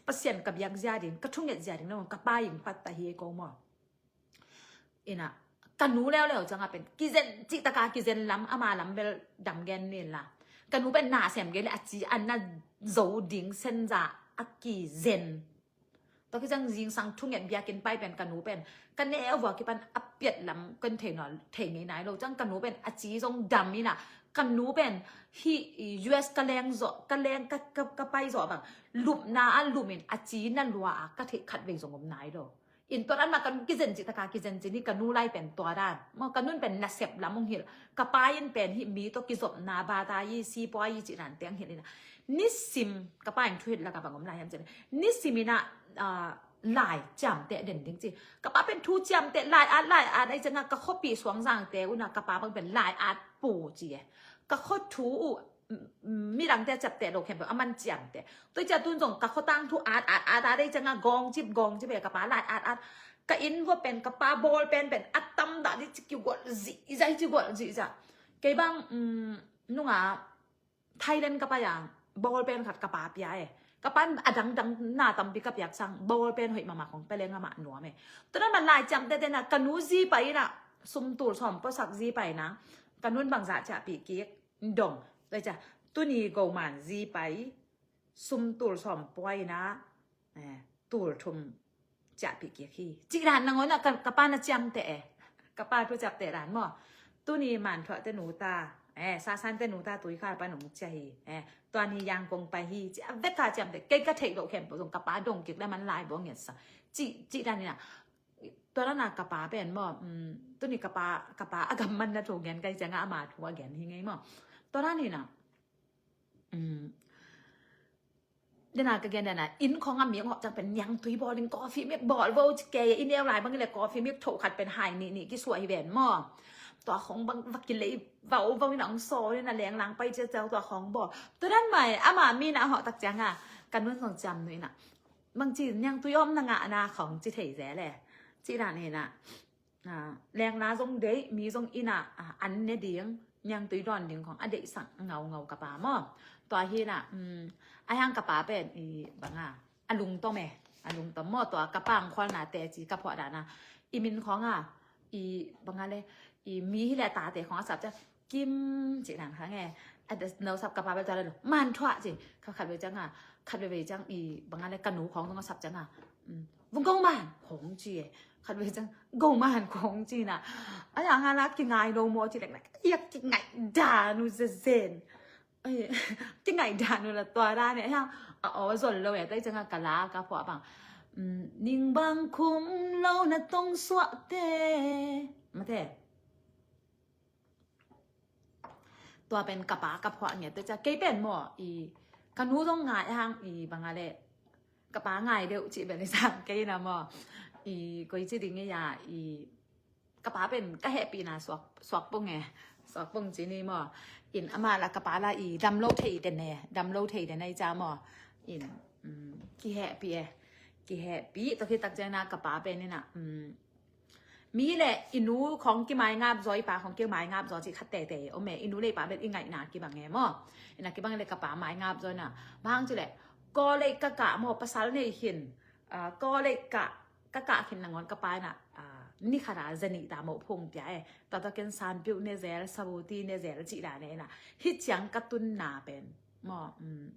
Pasian ka biak zia ding, ka thunget zia ding na ka pa in patta hi ko maw. Ina ka nu leuleu cianga pen kizen cihtaka kizen lam ama lam bel dam gen nin la. Ka nu pen na sem gen le a ci an na zo ding senza a kizen. Tua kicang zingsang thunget biakin pai pen ka nu pen ka neu vua kipan a piat lam kan thei naw, thei ngei nai lo. Ciang ka nu pen a ci zong dam ina ka nu pen hi US ka leng zawh, ka leng ka, ka, ka pai zawh bang lupna a lumin a ci na lua a ka theih khat vei zong om nai lo. In tua dan mah ka nu kizen cihtaka kizen ci ni ka nu lai pen tua dan. Maw ka nun pen nasep lam ong hilh. Ka pa in pen hih mi tawh kizopna bata i sipua i cih dan teng hilh ina. Nisim ka pa in thuhilh laka bang om lai hiam ci le. Nisim ina, ah, lai ciamteh den ding ci. Ka pa pen thu ciamteh lai at lai at ai cianga ka khuapi suangzangte una ka pa bang pen lai at pu ci e. Ka khua thu uh midangte a ciapteh lo khempeuh a man ciamteh. Tua cia tun zong ka khuatang thu at at at at ei cianga gawng cip gawng cip e ka pa lai at at. Ka inn vua pen ka pa ball pen pen a tam dah dih ci kigualh zihzah hi ci gualh zihzah. Kei bang, um, nunga Thailand ka pai ang ball pen khat ka pa pia e. Ka pan a dangdang na tampi ka piak sang ball pen hoih mahmah kong pia leng amah nuam e. Tua dan man lai ciamteh tena ka nu zi pai ina sum tul sawm puasak zi paina, ka nu'n bangzah ciahpih kik, dong. Tua hi ciang, tuni Goman zi pai, sum tul sawm pua ina, eh, tul thum ciahpih kik hi. Cih dan nangawn ah ka, ka pa na ciamteh e. Ka pa thu ciamteh dan maw. Tuni Manthuah te nu ta, eh, Sasan te nu ta Tuikhal pan hong ciah hi. Eh, tua ni Yangon pai hi. Ci a vek a ciamteh. Kei ka theih loh khempeuh zong ka pa dong kik le man lai bawng ngetsa. Cih, cih dan ina. Tua dan a ka pa pen maw, mm, tuni ka pa, ka pa a gam man na thu gen ka hi ciang a ama thu a gen hi ngei maw. Tua dan ina. Mm. Dena ka gen dena, inn khawng a mi hong hawh ciang pen niangtui bawl ding, coffee mik bawl vo ci kei, i neu lai bang i le coffee mik thoh khat pen hai nih nih kisuah hi ven maw. Tua khawng bang va kilei vau vau ina hong sawl ina lenglang pai ciaciau tua khawng bawl. Tua dan mai, ama mi na hawh tak ciang a, ka nu'n zong ciam nu ina. Bang ci niangtui om na ngah na khawng ci thei zel e. Ci dan ina. Ah, lengla zong deih, mi zong ina, ah, an ne ding, niangtui dawn ding khawng a deihsak ngaungau ka pa maw. Tua hi ina, mm, a hiang ka pa pen i banga, a lungtom e, a lungtom maw, tua ka pa hong khualna teci ka phuah dan a. I min khawng a, i banga le, i mi hi le tate khawng a sap ciang, Kim cih dan khawng e. A da no sap ka pa bel tua le lo. Manthuah ci. Kha khat vei ciang a. Khat vei vei ciang i banga le ka nu khawng zong a sap ciang a. Mm. Vung Goman khawng ci e. Khat vei ciang Goman khawng ci na. A ya nga la kingai lo maw ci lek na. Ia kingai dan uh zezen. Ai, kingai dan uh la tua dan e. A aw zol lo e. Tua ciang a ka la ka phuah bang. Mm, ning bang khum lo na tong suah te. Mate. Tua pen ka pa ka phuah ngiat te cia kei pen maw i ka nu zong ngai hang i banga le ka pa ngai deuh cih pen i sang kei na maw i koi ci ding i ya i ka pa pen ka hehpihna suak, suak pong e, suak pong ci ni maw in ama la ka pa la i dam lo thei den e, dam lo thei den ai cia maw in, mm, kihehpih e, kihehpih tua khit tak ciang na ka pa pen ina, mm, mi le i nu khawng kimaingap zaw, i pa khawng kimaingap zaw cih khat tete om e. I nu le i pa bel i ngaihna kibang e maw. Ina kibang le ka pa maingap zaw ina. Bang ci le college ka kah maw, pasal nei khin, ah, college ka, ka kah khin nangawn ka pa ina, ah, ni khat a za nih ta mawh phung pia e. Tua tua ken sanpiuh ne zel, sabuti ne zel cih dan e ina. Hih ciang ka tunna pen maw, mm,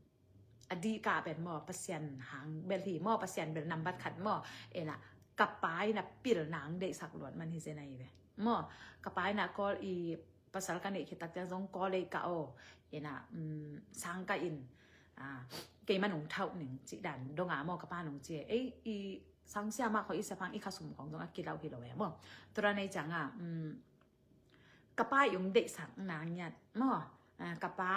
a dih kah pen maw, Pasian hang bel hi maw, Pasian bel nambat khat maw. Ina, ka pa ina pil nang deihsak luat man hi zen ahi ve. Maw, ka pa ina kawl i pasal ka neih khit tak ciang zong kawl ei ka aw. Ina, mm, sang ka in, ah, kei man ung thauh ning cih dan dong a maw, ka pa nung ci e. Ei, i sang sia mah khawng i sepang i khasum khawng zong a kilau hi lo e maw. Tua nei ciang a, mm, ka pa i ung deihsak na ngiat maw. Ah, ka pa,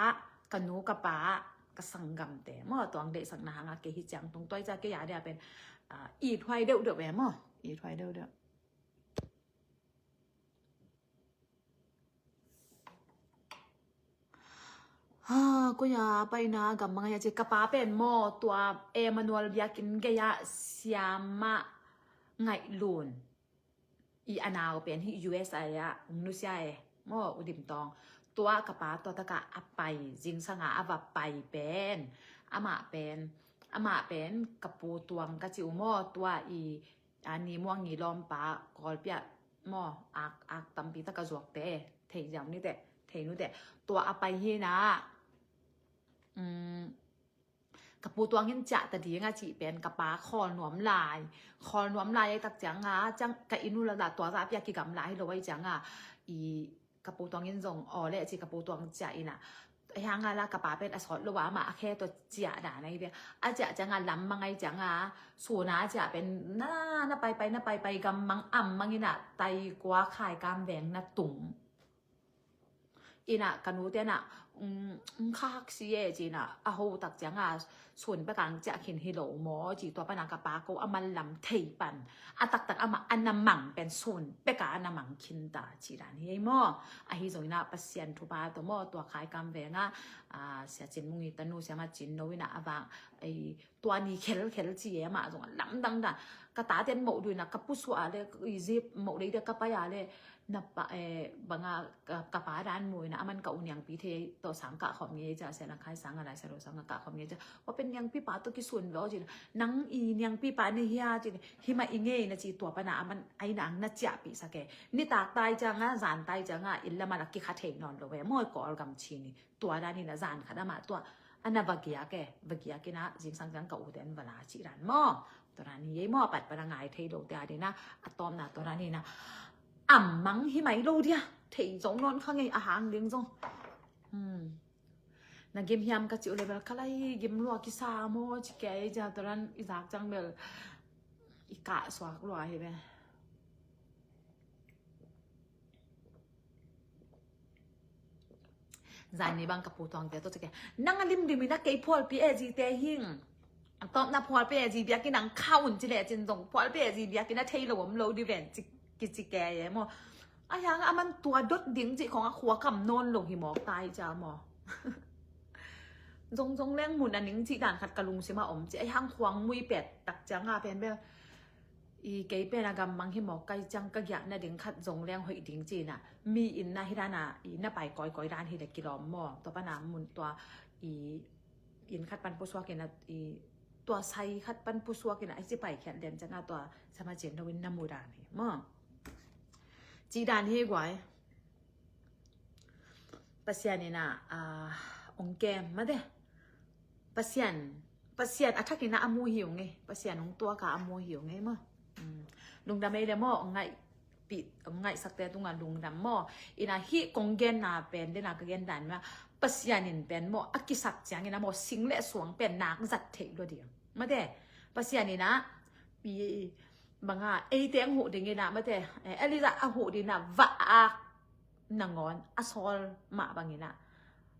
ka nu, ka pa, ka sanggamte maw, tuang deihsakna hanga kei hi ciang tung tuai cia kei a dia pen, ah, it huai deuhdeuh ve maw, it huai deuhdeuh. Ha, kuya paina gam mangai a ci ka pa pen maw, tua Emmanuel biakin gei a siama ngaih lun. I a nau pen hi U S A ah hong nusia e maw, U Dim Tawng. Tua ka pa tua taka a pai, zingsanga a va pai pen, amah pen, amah pen ka pu tuang ka ci uh maw, tua i, a, ni muang ni lawmpa Kawlpi ah maw, ak, ak tampi taka zuakte, thei ziau nite, thei nute. Tua a pai hi na, um, ka pu tuangin ciah ta ding a cih pen ka pa khawl nuam lai. Khawl nuam lai ai tak cianga, ciang ka inn uh la tua zah pia kigam lai hi lo ai cianga. I ka pu tuangin zong aw le ci ka pu tuang ciah ina. Hianga la ka pa pen a sawt lo a, amah a khe tua ciah dan ai ve. A ciah cianga lam mang ai cianga, suna a ciah pen na, na pai pai, na pai pai gam mang am mang ina tai kua khai kam veng na tung. Ina ka nute na, um, um, khak si e ci na, a ho tak cianga, sun pekang ciah khin hi lo maw ci, tua pana ka pa ko a man lam thei pan. A taktak amah a na mang pen sun peka a na mang khin ta ci dan hi ei maw. Ahi zong ina Pasian thupha tawh maw, tua khai kam venga, a, Sia Cin Mung i tanu Sia Ma Cin no ina a vang, ei, tua ni khelkhel ci e, amah zong a lamdang dan. Ka taten moh duina, ka pusuah a le, i zip moh leite ka pai a le, na pa, eh, banga ka, ka pa dan mu ina, aman ka u niangpi thei tawh sang kah khawm ngei cia, sia lang khai sang a lai sia lo sang a kah khawm ngei cia. Wa pen niangpi pa tawh kisun ve aw ci. Nang i niangpi pa ni hia ci. Himah i ngei na ci tua pana aman ai nang na ciahpih sak e. Nitak tai cianga, zan tai cianga, illa mala kikha thei nawn lo ve. Maw i Kawlgam ci ni. Tua dan ina zan khat ama tua. Ana va giak e, va giak ina, zingsang ciang ka u te an va la ci dan maw. Tua dan hi ei maw, a pat pana ngai thei lo te a dina, a tawpna tua dan ina. Am mang hi mai lo dia, thei zong nawn kha ngei a hang ding zong. Hmm. Na gim hiam ka ci u le bel ka lai gim lua kisa maw, ci kei cia tua dan i zak ciang bel. I kah suak lua hi ve. Zan ni bang ka pu tuang te to ci kei. Nang a limlim ina kei phualpi e zi te hing. A tawpna phualpi e zi biakin ang kha un ci le cin zong phualpi e zi biakin a thei lo om lo di ven ci, ki ci kei e maw. A hiang aman tua dot ding ci khong a khua kam nawn lo hi mawk tai cia maw. Zong zong leng mun a ning ci dan khat ka lungsim a om ci. A hiang khuang mui pet tak cianga pen bel. I kei pen a gammang hi mawk kai ciang ka giah na ding khat zong leng hoih ding cina. Mi in na hi dana, i na pai kawikawi dan hi le kilawm maw. Tua pana mun tua i inn khat pan pusuak ina, i tua sai khat pan pusuak ina, i ci pai khiat lian cianga tua sama cin lo in na mu dan hi maw. Ci dan hi guai. Pasian ina, ah, ong kem mate. Pasian, Pasian a thak ina a mu hi ung e. Pasian ong tuaka a mu hi ung e maw. Mm. Lungdam ei le maw, ong ngaih pi, ong ngaihsakte tunga lungdam maw. Ina hi kong genna pen, dena ka gen dan ma. Pasian in pen maw, a kisak ciang ina maw, sing le suang pen nak zat thei lo ding. Mate, Pasian ina, i, banga, ei teng huh ding ina, mate, eh, Elijah a huh ding ina, va a nangawn a sawl mah bangin ah,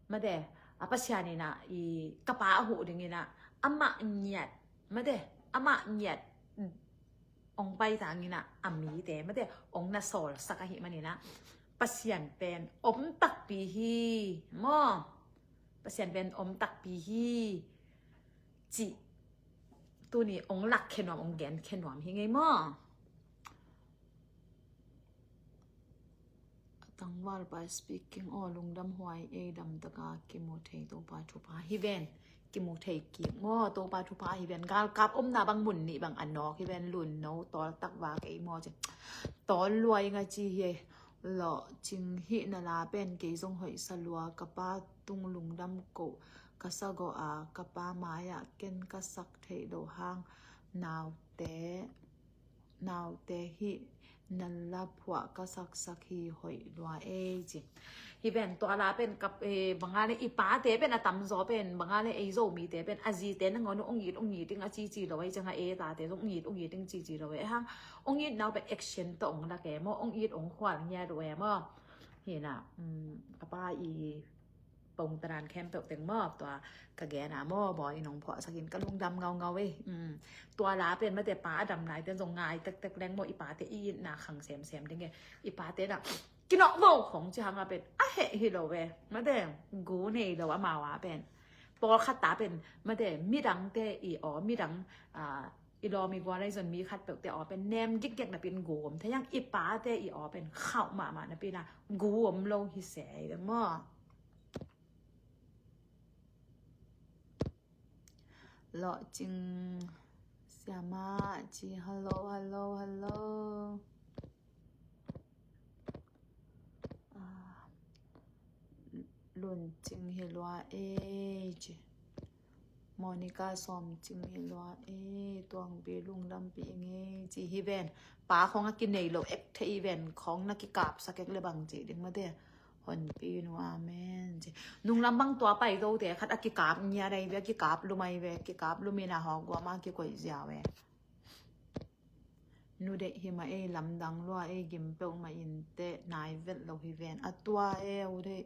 mate, a Pasian in ah, i ka pa a huh dingin ah, amah ngiat, mate, amah ngiat ong paitangin ah, a mite, mate, ong na sawlsak ahih manin ah, Pasian pen om takpi hi, maw? Pasian pen om takpi hi, cih tuni ong lak khe nuam, ong gen khe nuam hi ngei maw? A tangvalpa speaking, aw, lungdam huai ei, damtaka kimu thei Topa thupha hi ven. Kimu thei kik maw, Topa thupha hi ven. Galkap omna bang mun nih bang a nawk hi ven, lun no, tawl tak vak ei maw ci. Tawl luai nga ci hi ei. Lawh cing hih na la pen kei zong hoih sa lua, ka pa tung lungdam koh ka sa gawh a, ka pa mai-ah ken ka sak theih loh hang naute, naute hih na la phuah ka saksak hi, hoih lua ei ci. Hi pen tua la pen ka, eh, banga le i pate pen a tamzaw pen, banga le ei Zomite pen a zite nangawn ong it, ong it ding a cici lo ei, cianga ei tate zong ong it, ong it ding cici lo ei hang. Ong it nau pen action tawh ong lak e maw, ong it ong khual ngiat uh e maw. Hi na, um, ka pa i pongtaran khempeuh teng maw, tua ka gen a maw, bawi in ong phuahsak in ka lungdam ngaungau ei. Um, tua la pen mate pa a dam lai ten zong ngai tektek leng maw, i pate i itna khang semsem ding e. I pate na kinawh vo khong ci hang a pen a heh hi lo ve. Mate gu nei lo amau a pen. Pawlkhat ta pen mate midangte i aw, midang, ah, i lawm i gual ahi zon mi khat peuhte aw pen nem gikgek napi in gu om thei hang, i pate i aw pen khauh mahmah napi in a gu om lo hi se ei ve maw. Lawhcing siamah ci, hello, hello, hello. Ah, Lun Cing hi lua ei ci. Monica Sawm Cing hi lua ei, Tuangpi lungdampih ing ei ci hi ven. Pa khong a kinei lo ek thei ven, khong na kikapsak ek le bang ci ding mate. Honpi nu amen ci. Nunglam bang tua pai dote khat a kikap ngiat ai ve, a kikap lum ai ve, kikap lum in a hawk guam a kikoih ziau e. Nu deih hi mah ei, lamdang lua ei, gim peuhmah inteh, nai velh lo hi ven. A tua e u deih.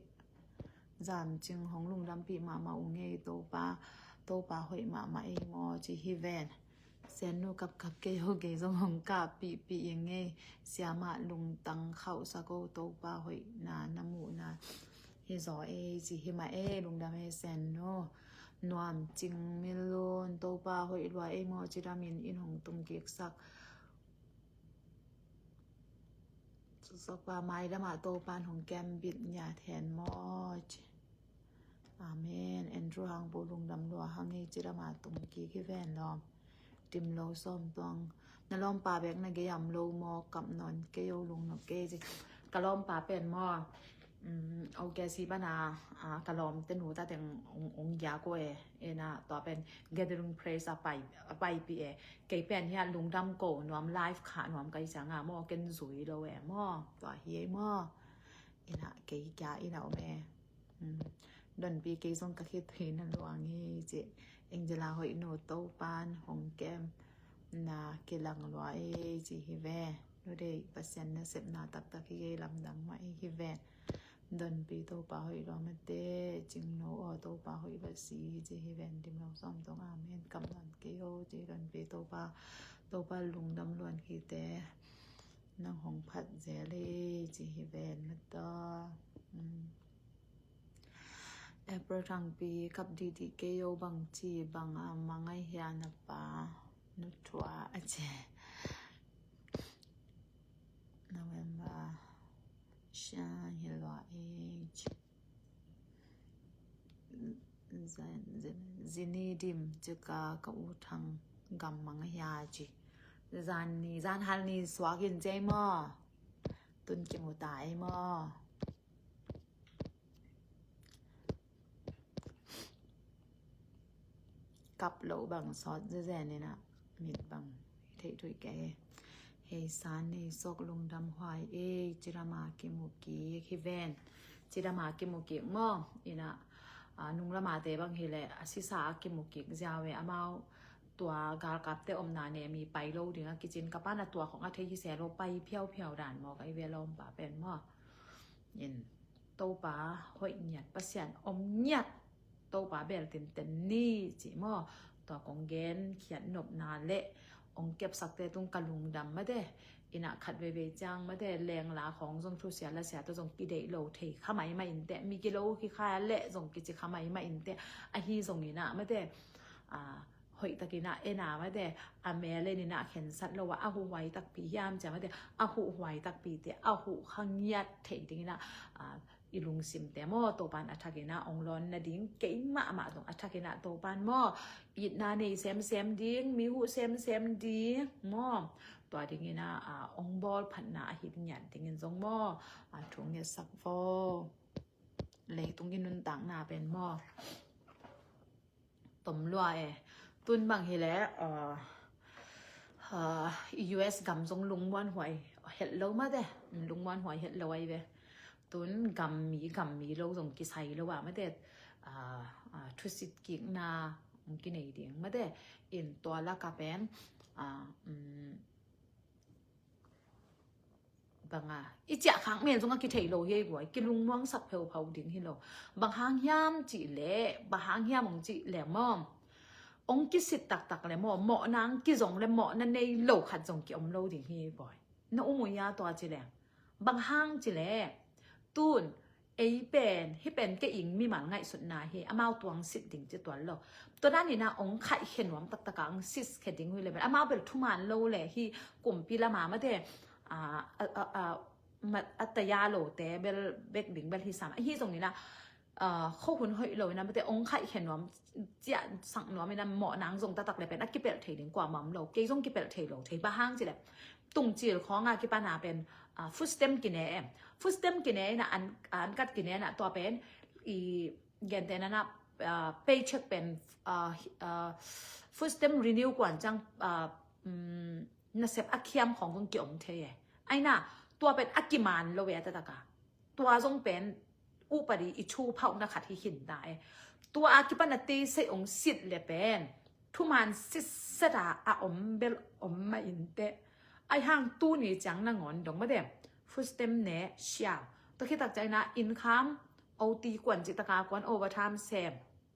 Zam Cing hong lungdampih mahmah ung ei, Topa, Topa hoih mahmah ei maw ci hi ven. Sennu kapkap kei o, kei zong hong kahpihpih ing ei. Siamah lungtang khauhsak o, Topa hoihna na muhna hi zaw ei ci hi mah ei, lungdam ei Sennu. Nuam Cing Milun, Topa hoih lua ei maw, cidamin in hong tung kiksak. Sokpa maidam ah Topan hong kembit ngiat hen maw ci. Amen. Andrew Hangpu lungdam lua hang ei, cidam a tung kik hi ven lawm. Tim lo sawm tuang. Na lawmpa bek na gei am lo maw, kap nawn kei o, lungnop kei ci. Ka lawmpa pen maw, um, O K C pana, ah, ka lawmte nu ta teng ong, ong gia ko e. Ena tua pen Gathering Praise a pai, a paipi e. Kei pen hia lungdam ko nuam, live kha nuam kai cianga maw, ken zui lo e maw. Tua hi e maw. Ina kei kia ina om e. Donpi kei zong ka khitui na luang hi ci. Angela hoih no, Topan hong kem na kilang lua e ci hi ve. Nu dei Pasian nasepna taktak hi kei, lamdang mah hi ve. Donpi Topa hoih lua mate, Cingno aw Topa hoih lua si ci hi ve. Tim lo sawm tuang amen. Kap nawn kei o ci. Donpi Topa, Topa lungdam luan kite. Nang hong phat zel e ci hi ven mata. April Thangpi, kap didi kei o, bang ci bang a mang ai hia na pa nu tua a ci. November sha hi lua e ci. Zan, zan, zini dim cika ka u thang gam mang hia ci. Zan ni, zan hal ni suak in cei maw. Tun kimu ta ei maw. Kap lo bang sawt zezen ina mit bang theih thuih kei. Hei san nei sok lungdam huai e, cidam a kimu kik hi ven. Cidam a kimu kik maw. Ina, a, nunglam a te bang hi le, a sisa a kimu kik ziau e, amau tua galkapte omna ne mi pai lo ding a kicin ka pana tua khong a thei hi se lo, pai phiau phiau dan maw ka i ve lawmpa pen maw. In Topa hoih ngiat, Pasian om ngiat, Topa bel tinten ni ci maw. Tua kong gen khiat nopna le ong kepsakte tung ka lungdam mate. Ina khat veivei ciang mate, lengla khong zong thusia lasia tawh zong kideih lo thei kha maimah inteh, mi kilo khi kha le zong kici kha maimah inteh. Ahi zong ina mate, a, hoih takin a en a mate, a mel en ina khensat lo a, a huhuai takpi hiam cia mate, a huhuai takpi te, a huh kha ngiat thei dingin a, a, i lungsimte maw, Topan a thakin a ong lawn nading, keimah mah zong a thakin a Topan maw, itna nei semsem ding, mi huh semsem ding maw, tua dingin a, a, ong bawl phatna a hi ngiat dingin zong maw, a, thu ngetsak vo. Leitung i nuntakna pen maw. Tom lua e. Tun bang hi le, uh, uh, U S gam zong lungmuan huai het lo mate. Lungmuan huai het lo ai ve. Tun gam mi, gam mi lo zong kisai lo a mate. Uh, uh, thusit kikna kinei ding mate. In tua laka pen, uh, um, banga i ciah khak mel zong a kithei lo hi ei guai, kilungmuangsak pheuphau ding hi lo. Bang hang hiam cih le, bang hang hiam ong cih le maw, ong kisit taktak le maw, mawhna ang kizong le mawhna nei lo khat zong kiom lo ding hi ei guai. Na um uh ia tua ci leng. Bang hang ci le, tun ei pen, hi pen kei ing mimal ngaihsutna hi, amau tuang sit ding ci tuan lo. Tua dan ina ong khaihkhe nuam taktaka ong siskhe ding hui le bel, amau bel thuman lo le hi kumpi lama mate, a, a, a, a, mat, a taya lote bel bek ding bel hi sam. Ahi zong ina, a, khohun hoih lo ina mate ong khaihkhe nuam, ciah sak nuam ina mawh nang zong taktak le pen a kipelh thei ding kuamah om lo. Kei zong kipelh thei lo thei, bang hang ci le. Tungcil khawng a kipana pen, a, food stamp kine em. Food stamp kine ina an, an kat kine ina tua pen i gente nana, a, paycheck pen, a, a, food stamp renew kuan ciang, a, um, nasep a khiam khawng kong kiom thei e. Aina, tua pen a kiman lo e a tataka. Tua zong pen upadi i thu phauhna khat hi khin ta e. Tua a kipana te sei ong sit le pen thuman sitset a a om bel om mah inteh. Ai hang tuni ciang nangawn dong mate, food stamp ne siau. Tua khitak ciang ina income, O T kuan cih taka kuan, overtime sem.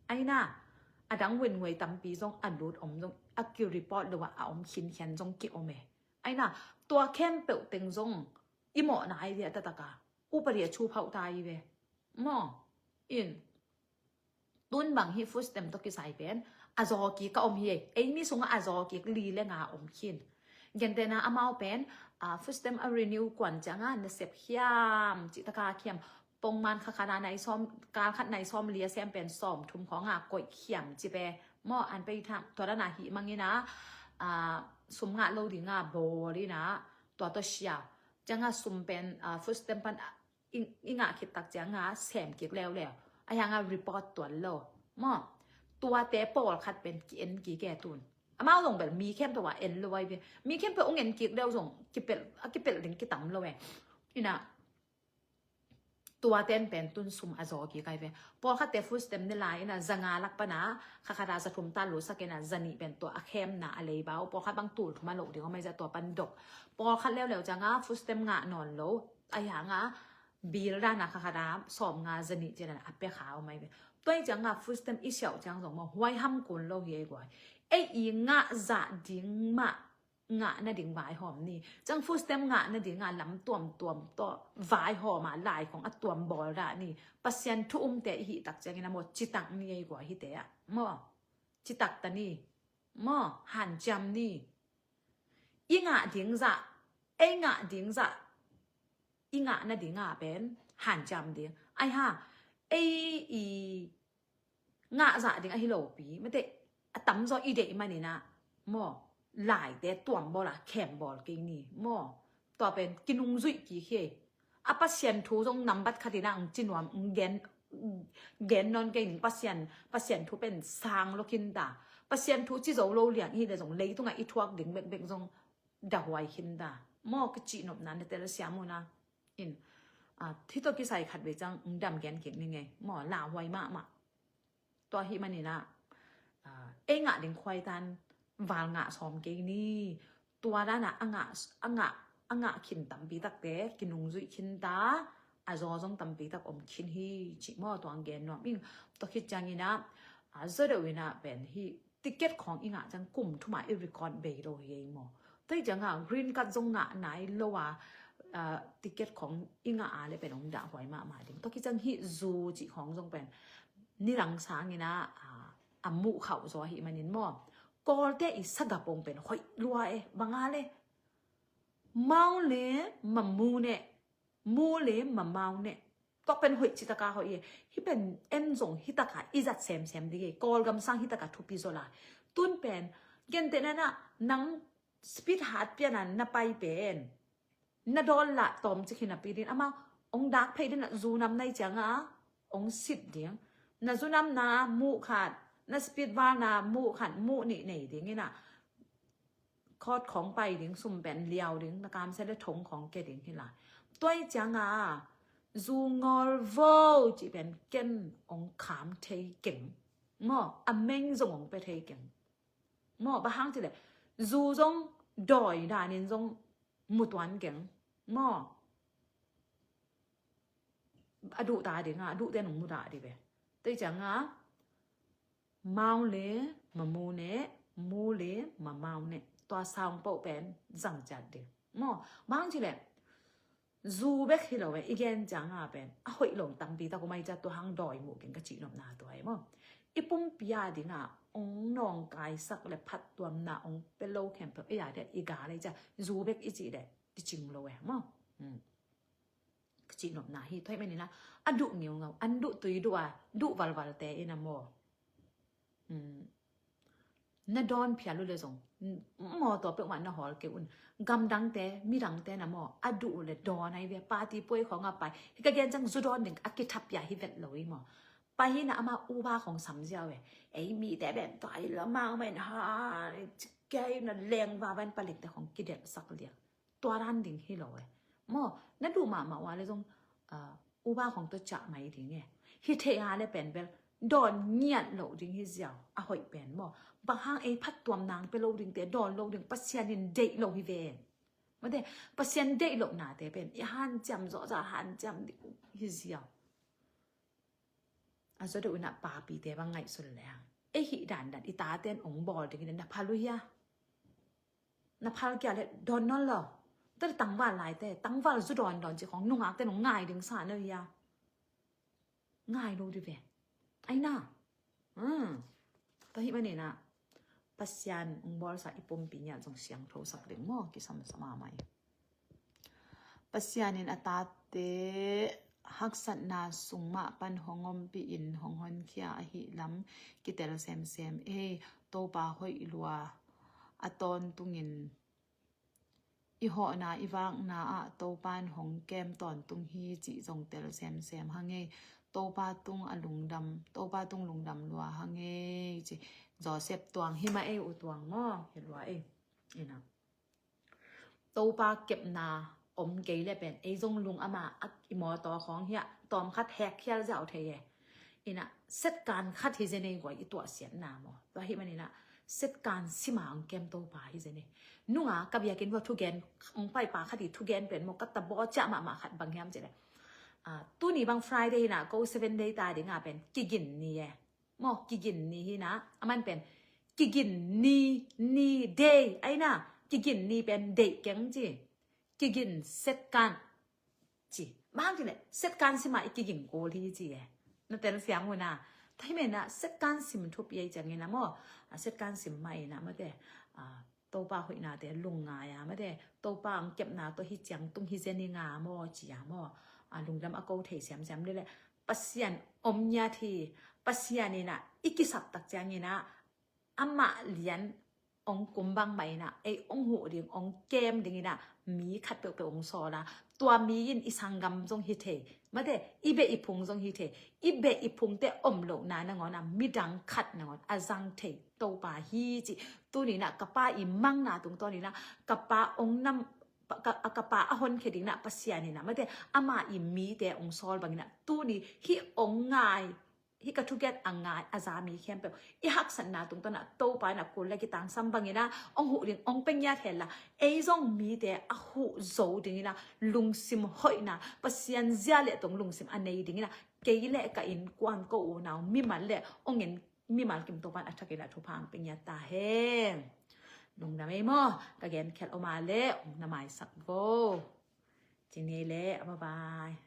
Aina, a dang wenwei tampi zong a lut om zong a kireport lo a a om khinkhian zong kiom e. Aina, tua khempeuh teng zong i mawhna ai ve a tataka. Upadi a thu phauh ta i ve. Maw, in. Tun bang hi food stamp tawh kisai pen a zaw kik ka om hi ei. Ei mi sungah a zaw kik li le nga om khin. Gentehna amau pen, ah, food stamp a renew kuan cianga nasep hiam, cih taka khiam, pongman kha khat a nai sawm, kal khat nai sawm li a sem pen sawm thum khawng a koih khiam ci pe. Maw, an pei tham, tua dana hih mangina, ah, sum ngah lo dinga bawl ina, tua tawh sia. Cianga sum pen, ah, food stamp pan, ah, i, i ngah khit tak cianga sem kik leuleu. A hianga report tuan lo. Maw, tuate pawlkhat pen ki en kik e tun. Amau zong bel mi khempeuh a en lo ai ve. Mi khempeuh ong en kik leu zong kipelh, a kipelh ding kitam lo e. Ina, tuaten pen tun sum a zaw kik ai ve. Pawlkhatte food stamp ne lai ina, za nga lak pana kha khat a za thum ta lo sak ina, za nih pen tua a khemna a leiba uh. Pawlkhat bang tul thum a loh ding om ai za tua pan dok. Pawlkhat leuleu cianga food stamp ngah nawn lo. A hianga bill dana kha khat a sawm nga za nih ciana a pia kha om ai ve. Tua hi cianga food stamp i siauh ciang zong maw, huai ham kun lo hi ei guai. Ei i ngah zah ding mah, ngah nading vaihawm ni. Ciang food stamp ngah nadinga lam tuamtuam tawh vaihawm a, lai khong a tuam bawl dah ni. Pasian thu umte i hih tak ciangin a maw, citak ni ei guai hite ah. Maw, citak ta ni. Maw, hanciam ni. I ngah ding zah, ei ngah ding zah, i ngah nadinga pen hanciam ding. Ai ha, ei i ngah zah ding ahi lopi. Mate, a tamzaw i deih manina, maw, laite tuam bawla khem bawl kei ni. Maw, tua pen kinungzuih kik hi. A Pasian thu zong nambat khatina ang cinuam, ang gen, gen nawn kei ning. Pasian, Pasian thu pen sang lo khinta. Pasian thu ci zo lo liang hi le zong leitunga i thuak ding bekbek zong dahuai khinta. Maw, ka cihnopna na tel siam una. In, ah, thito kisai khat vei ciang, ng dam gen kik ni ngei. Maw, lauhuai mahmah. Tua hi manina, ah, ei ngah ding khuaitan val ngah sawm kei ni. Tua dana a ngah, a ngah, a ngah khin tampi takte kinungzuih khinta, a zaw zong tampi tak om khin hi, cih maw, tuang gen nuam ing. Tua khit ciangina, ah, zaw deuh ina pen hi, ticket khawng i ngah ciang kum thuma i record bei lo hi ei maw. Tua hi cianga green card zong ngah nai lo a, ah, ticket khawng i ngah a le pen ong dahhuai mahmah ding. Tua khit ciang hih zu cih khawng zong pen nidang sangina, ah, a muh khauh zaw ahih manin maw. Kawlte i sagapong pen hoih lua e, banga le. Mau le mamu ne, mu le mamau ne. Tua pen hoih citaka hoih e. Hih pen en zong hitaka i zat semsem ding e. Kawlgam sang hitaka thupi zaw lai. Tun pen, gentehna nang speed hat piana na pai pen, na dawn lah tawm cik hinapi din. Amau, ong dak phei din a zu nam nai cianga, ong sit ding. Na zu namna muh khat, na speed valna muh khat, muh nih nei ding ina. Court khawng pai ding, sum pen liau ding, na kamsia le thong khawng ke ding hi lai. Tua hi cianga, zu ngawl vo cih pen ken ong kham thei keng. Maw, a meng zong ong pe thei keng. Maw, bang hang cih le, zu zong dawi danin zong mu tuan keng. Maw, a duh ta dinga, a duhte nong mu dah dih ve. Tua hi cianga, mau le mamu ne, mu le mamau ne. Tua sang poh pen zang ciat dih. Maw, bang hang cih le, zu bek hi lo e, i gen cianga pen a hoih lo tampi tak om ai ciat, tua hang dawi muh keng ka cihnopna tua e maw. I pumpi a dinga ong nawngkaisak le phattuamna ong pe lo khempeuh ei a dia i gal ai ciat, zu bek i cih le kicing lo e maw. Hmm. Ka cihnopna hi. Tua hi manina, a duh ngeungau, an duh tui duh a, duh valvalte ina maw. Hmm. Na dawn phial uh le zong, maw, tua peuhmah na hawl kei un. Gamdangte, midangte na maw, a duh uh le dawn ai ve, party puai khawng a pai. Hi ka gen ciang zu dawn ding a kithapia hi vet lo i maw. Pai hina ama uba khawng samzia ve. Ei mite ben tua i la mau men ha, kei na leng va van palikte khawng kidelhsak liang. Tua dan ding hi lo e. Maw, na duh mahmah ua le zong, ah, uba khawng tua cah mai ding e. Hi thei a le pen bel, dawn ngiat lo ding hi ziau, a hoih pen maw. Bang hang ei phattuam nang pe lo dingte, dawn lo ding, Pasian in deih lo hi ven. Mate, Pasian deih lohnate pen, i hanciam zawh zah hanciam ding hi ziau. A zaw deuh ina papite bang ngaihsun le hang. Ei hih dandan, i taten ong bawl ding hi na phal uh hia. Na phal kia le dawn nawn lo. Tua le tangval laite, tangval zu dawn dawn ci khawng nungakte nong ngai ding sa na hia. Ngai lo dih ve. Ai na. Hmm. Tua hi manina. Pasian hong bawlsa i pumpi ngiat zong siangthosak ding maw, kisam sa mahmah hi. Pasian in a tate haksatna sung mah pan hong ompih in hong honkhia ahih lam kitel semsem ei. Topa hoih lua a tawntungin i hawhna i vakna ah Topa in hong kem tawntung hi cih zong tel semsem hang ei. Topa tung a lungdam, Topa tung lungdam lua hang ei ci. Joseph tuang hi mah ei, u tuang maw, hi lua ei. Ina Topa kepna om kei le pen ei zong lung ama a i mawtaw khawng hiah tawm khat hek khial ziau thei e. Ina setkan khat hi zen ei guai i tuahsiatna maw. Tua hi manina setkan sima hong kem Topa hi zen ei. Nunga ka biakinn vua thugen hong paipa khat i thugen pen maw ka tabaw ciah mahmah khat bang hiam cih le. Ah, tuni bang Friday hina ko seven day ta dinga pen kigin ni e. Maw kigin ni hina aman pen kigin ni, ni day aina kigin ni pen day keng ci. Kigin setkan ci. Bang ci le setkan sima i kigin kol hi ci e. Na tel siang una. Thai mena setkan sim thup i ei ciangina maw. A setkan sim ma ina mate. A Topa hoihnate lungngai a mate. Topa ang kepna to hi ciang tung hi zeni nga maw ci a maw. A lungdam a ko thei siamsiam le le. Pasian om ngiat hi. Pasian ina i kisap tak ciangina amah lian ong kum bang mah ina ei ong huh ding ong kem ding ina mi khat peuhpeuh ong sawla. Tua mi in i sanggam zong hi thei. Mate i beh i phung zong hi thei. I beh i phungte om lohna nangawn a midang khat nangawn a zang thei Topa hi ci. Tunina ka pa i mangna tungtawn ina ka pa ong nam ka, ka pa a honkhia dingna Pasian ina mate ama i mite ong sawl bangina tuni hi ong ngai hi ka thugen a ngai a za mi khempeuh i haksatna tungtawna Topa ina kul le kitangsam bangina ong huh ding ong pia ngiat hela ei zong mite a huh zo dingina lungsim hoihna Pasian zia le tong lungsim a nei dingina kei le ka innkuan ko unau mimal le ong in mimal kim Topan a thakin a thupha ang pia ngiat ta hen. Lungdam ei maw ka gen khial oma le ong na maisak vo. Cing ni ei le a bye bye.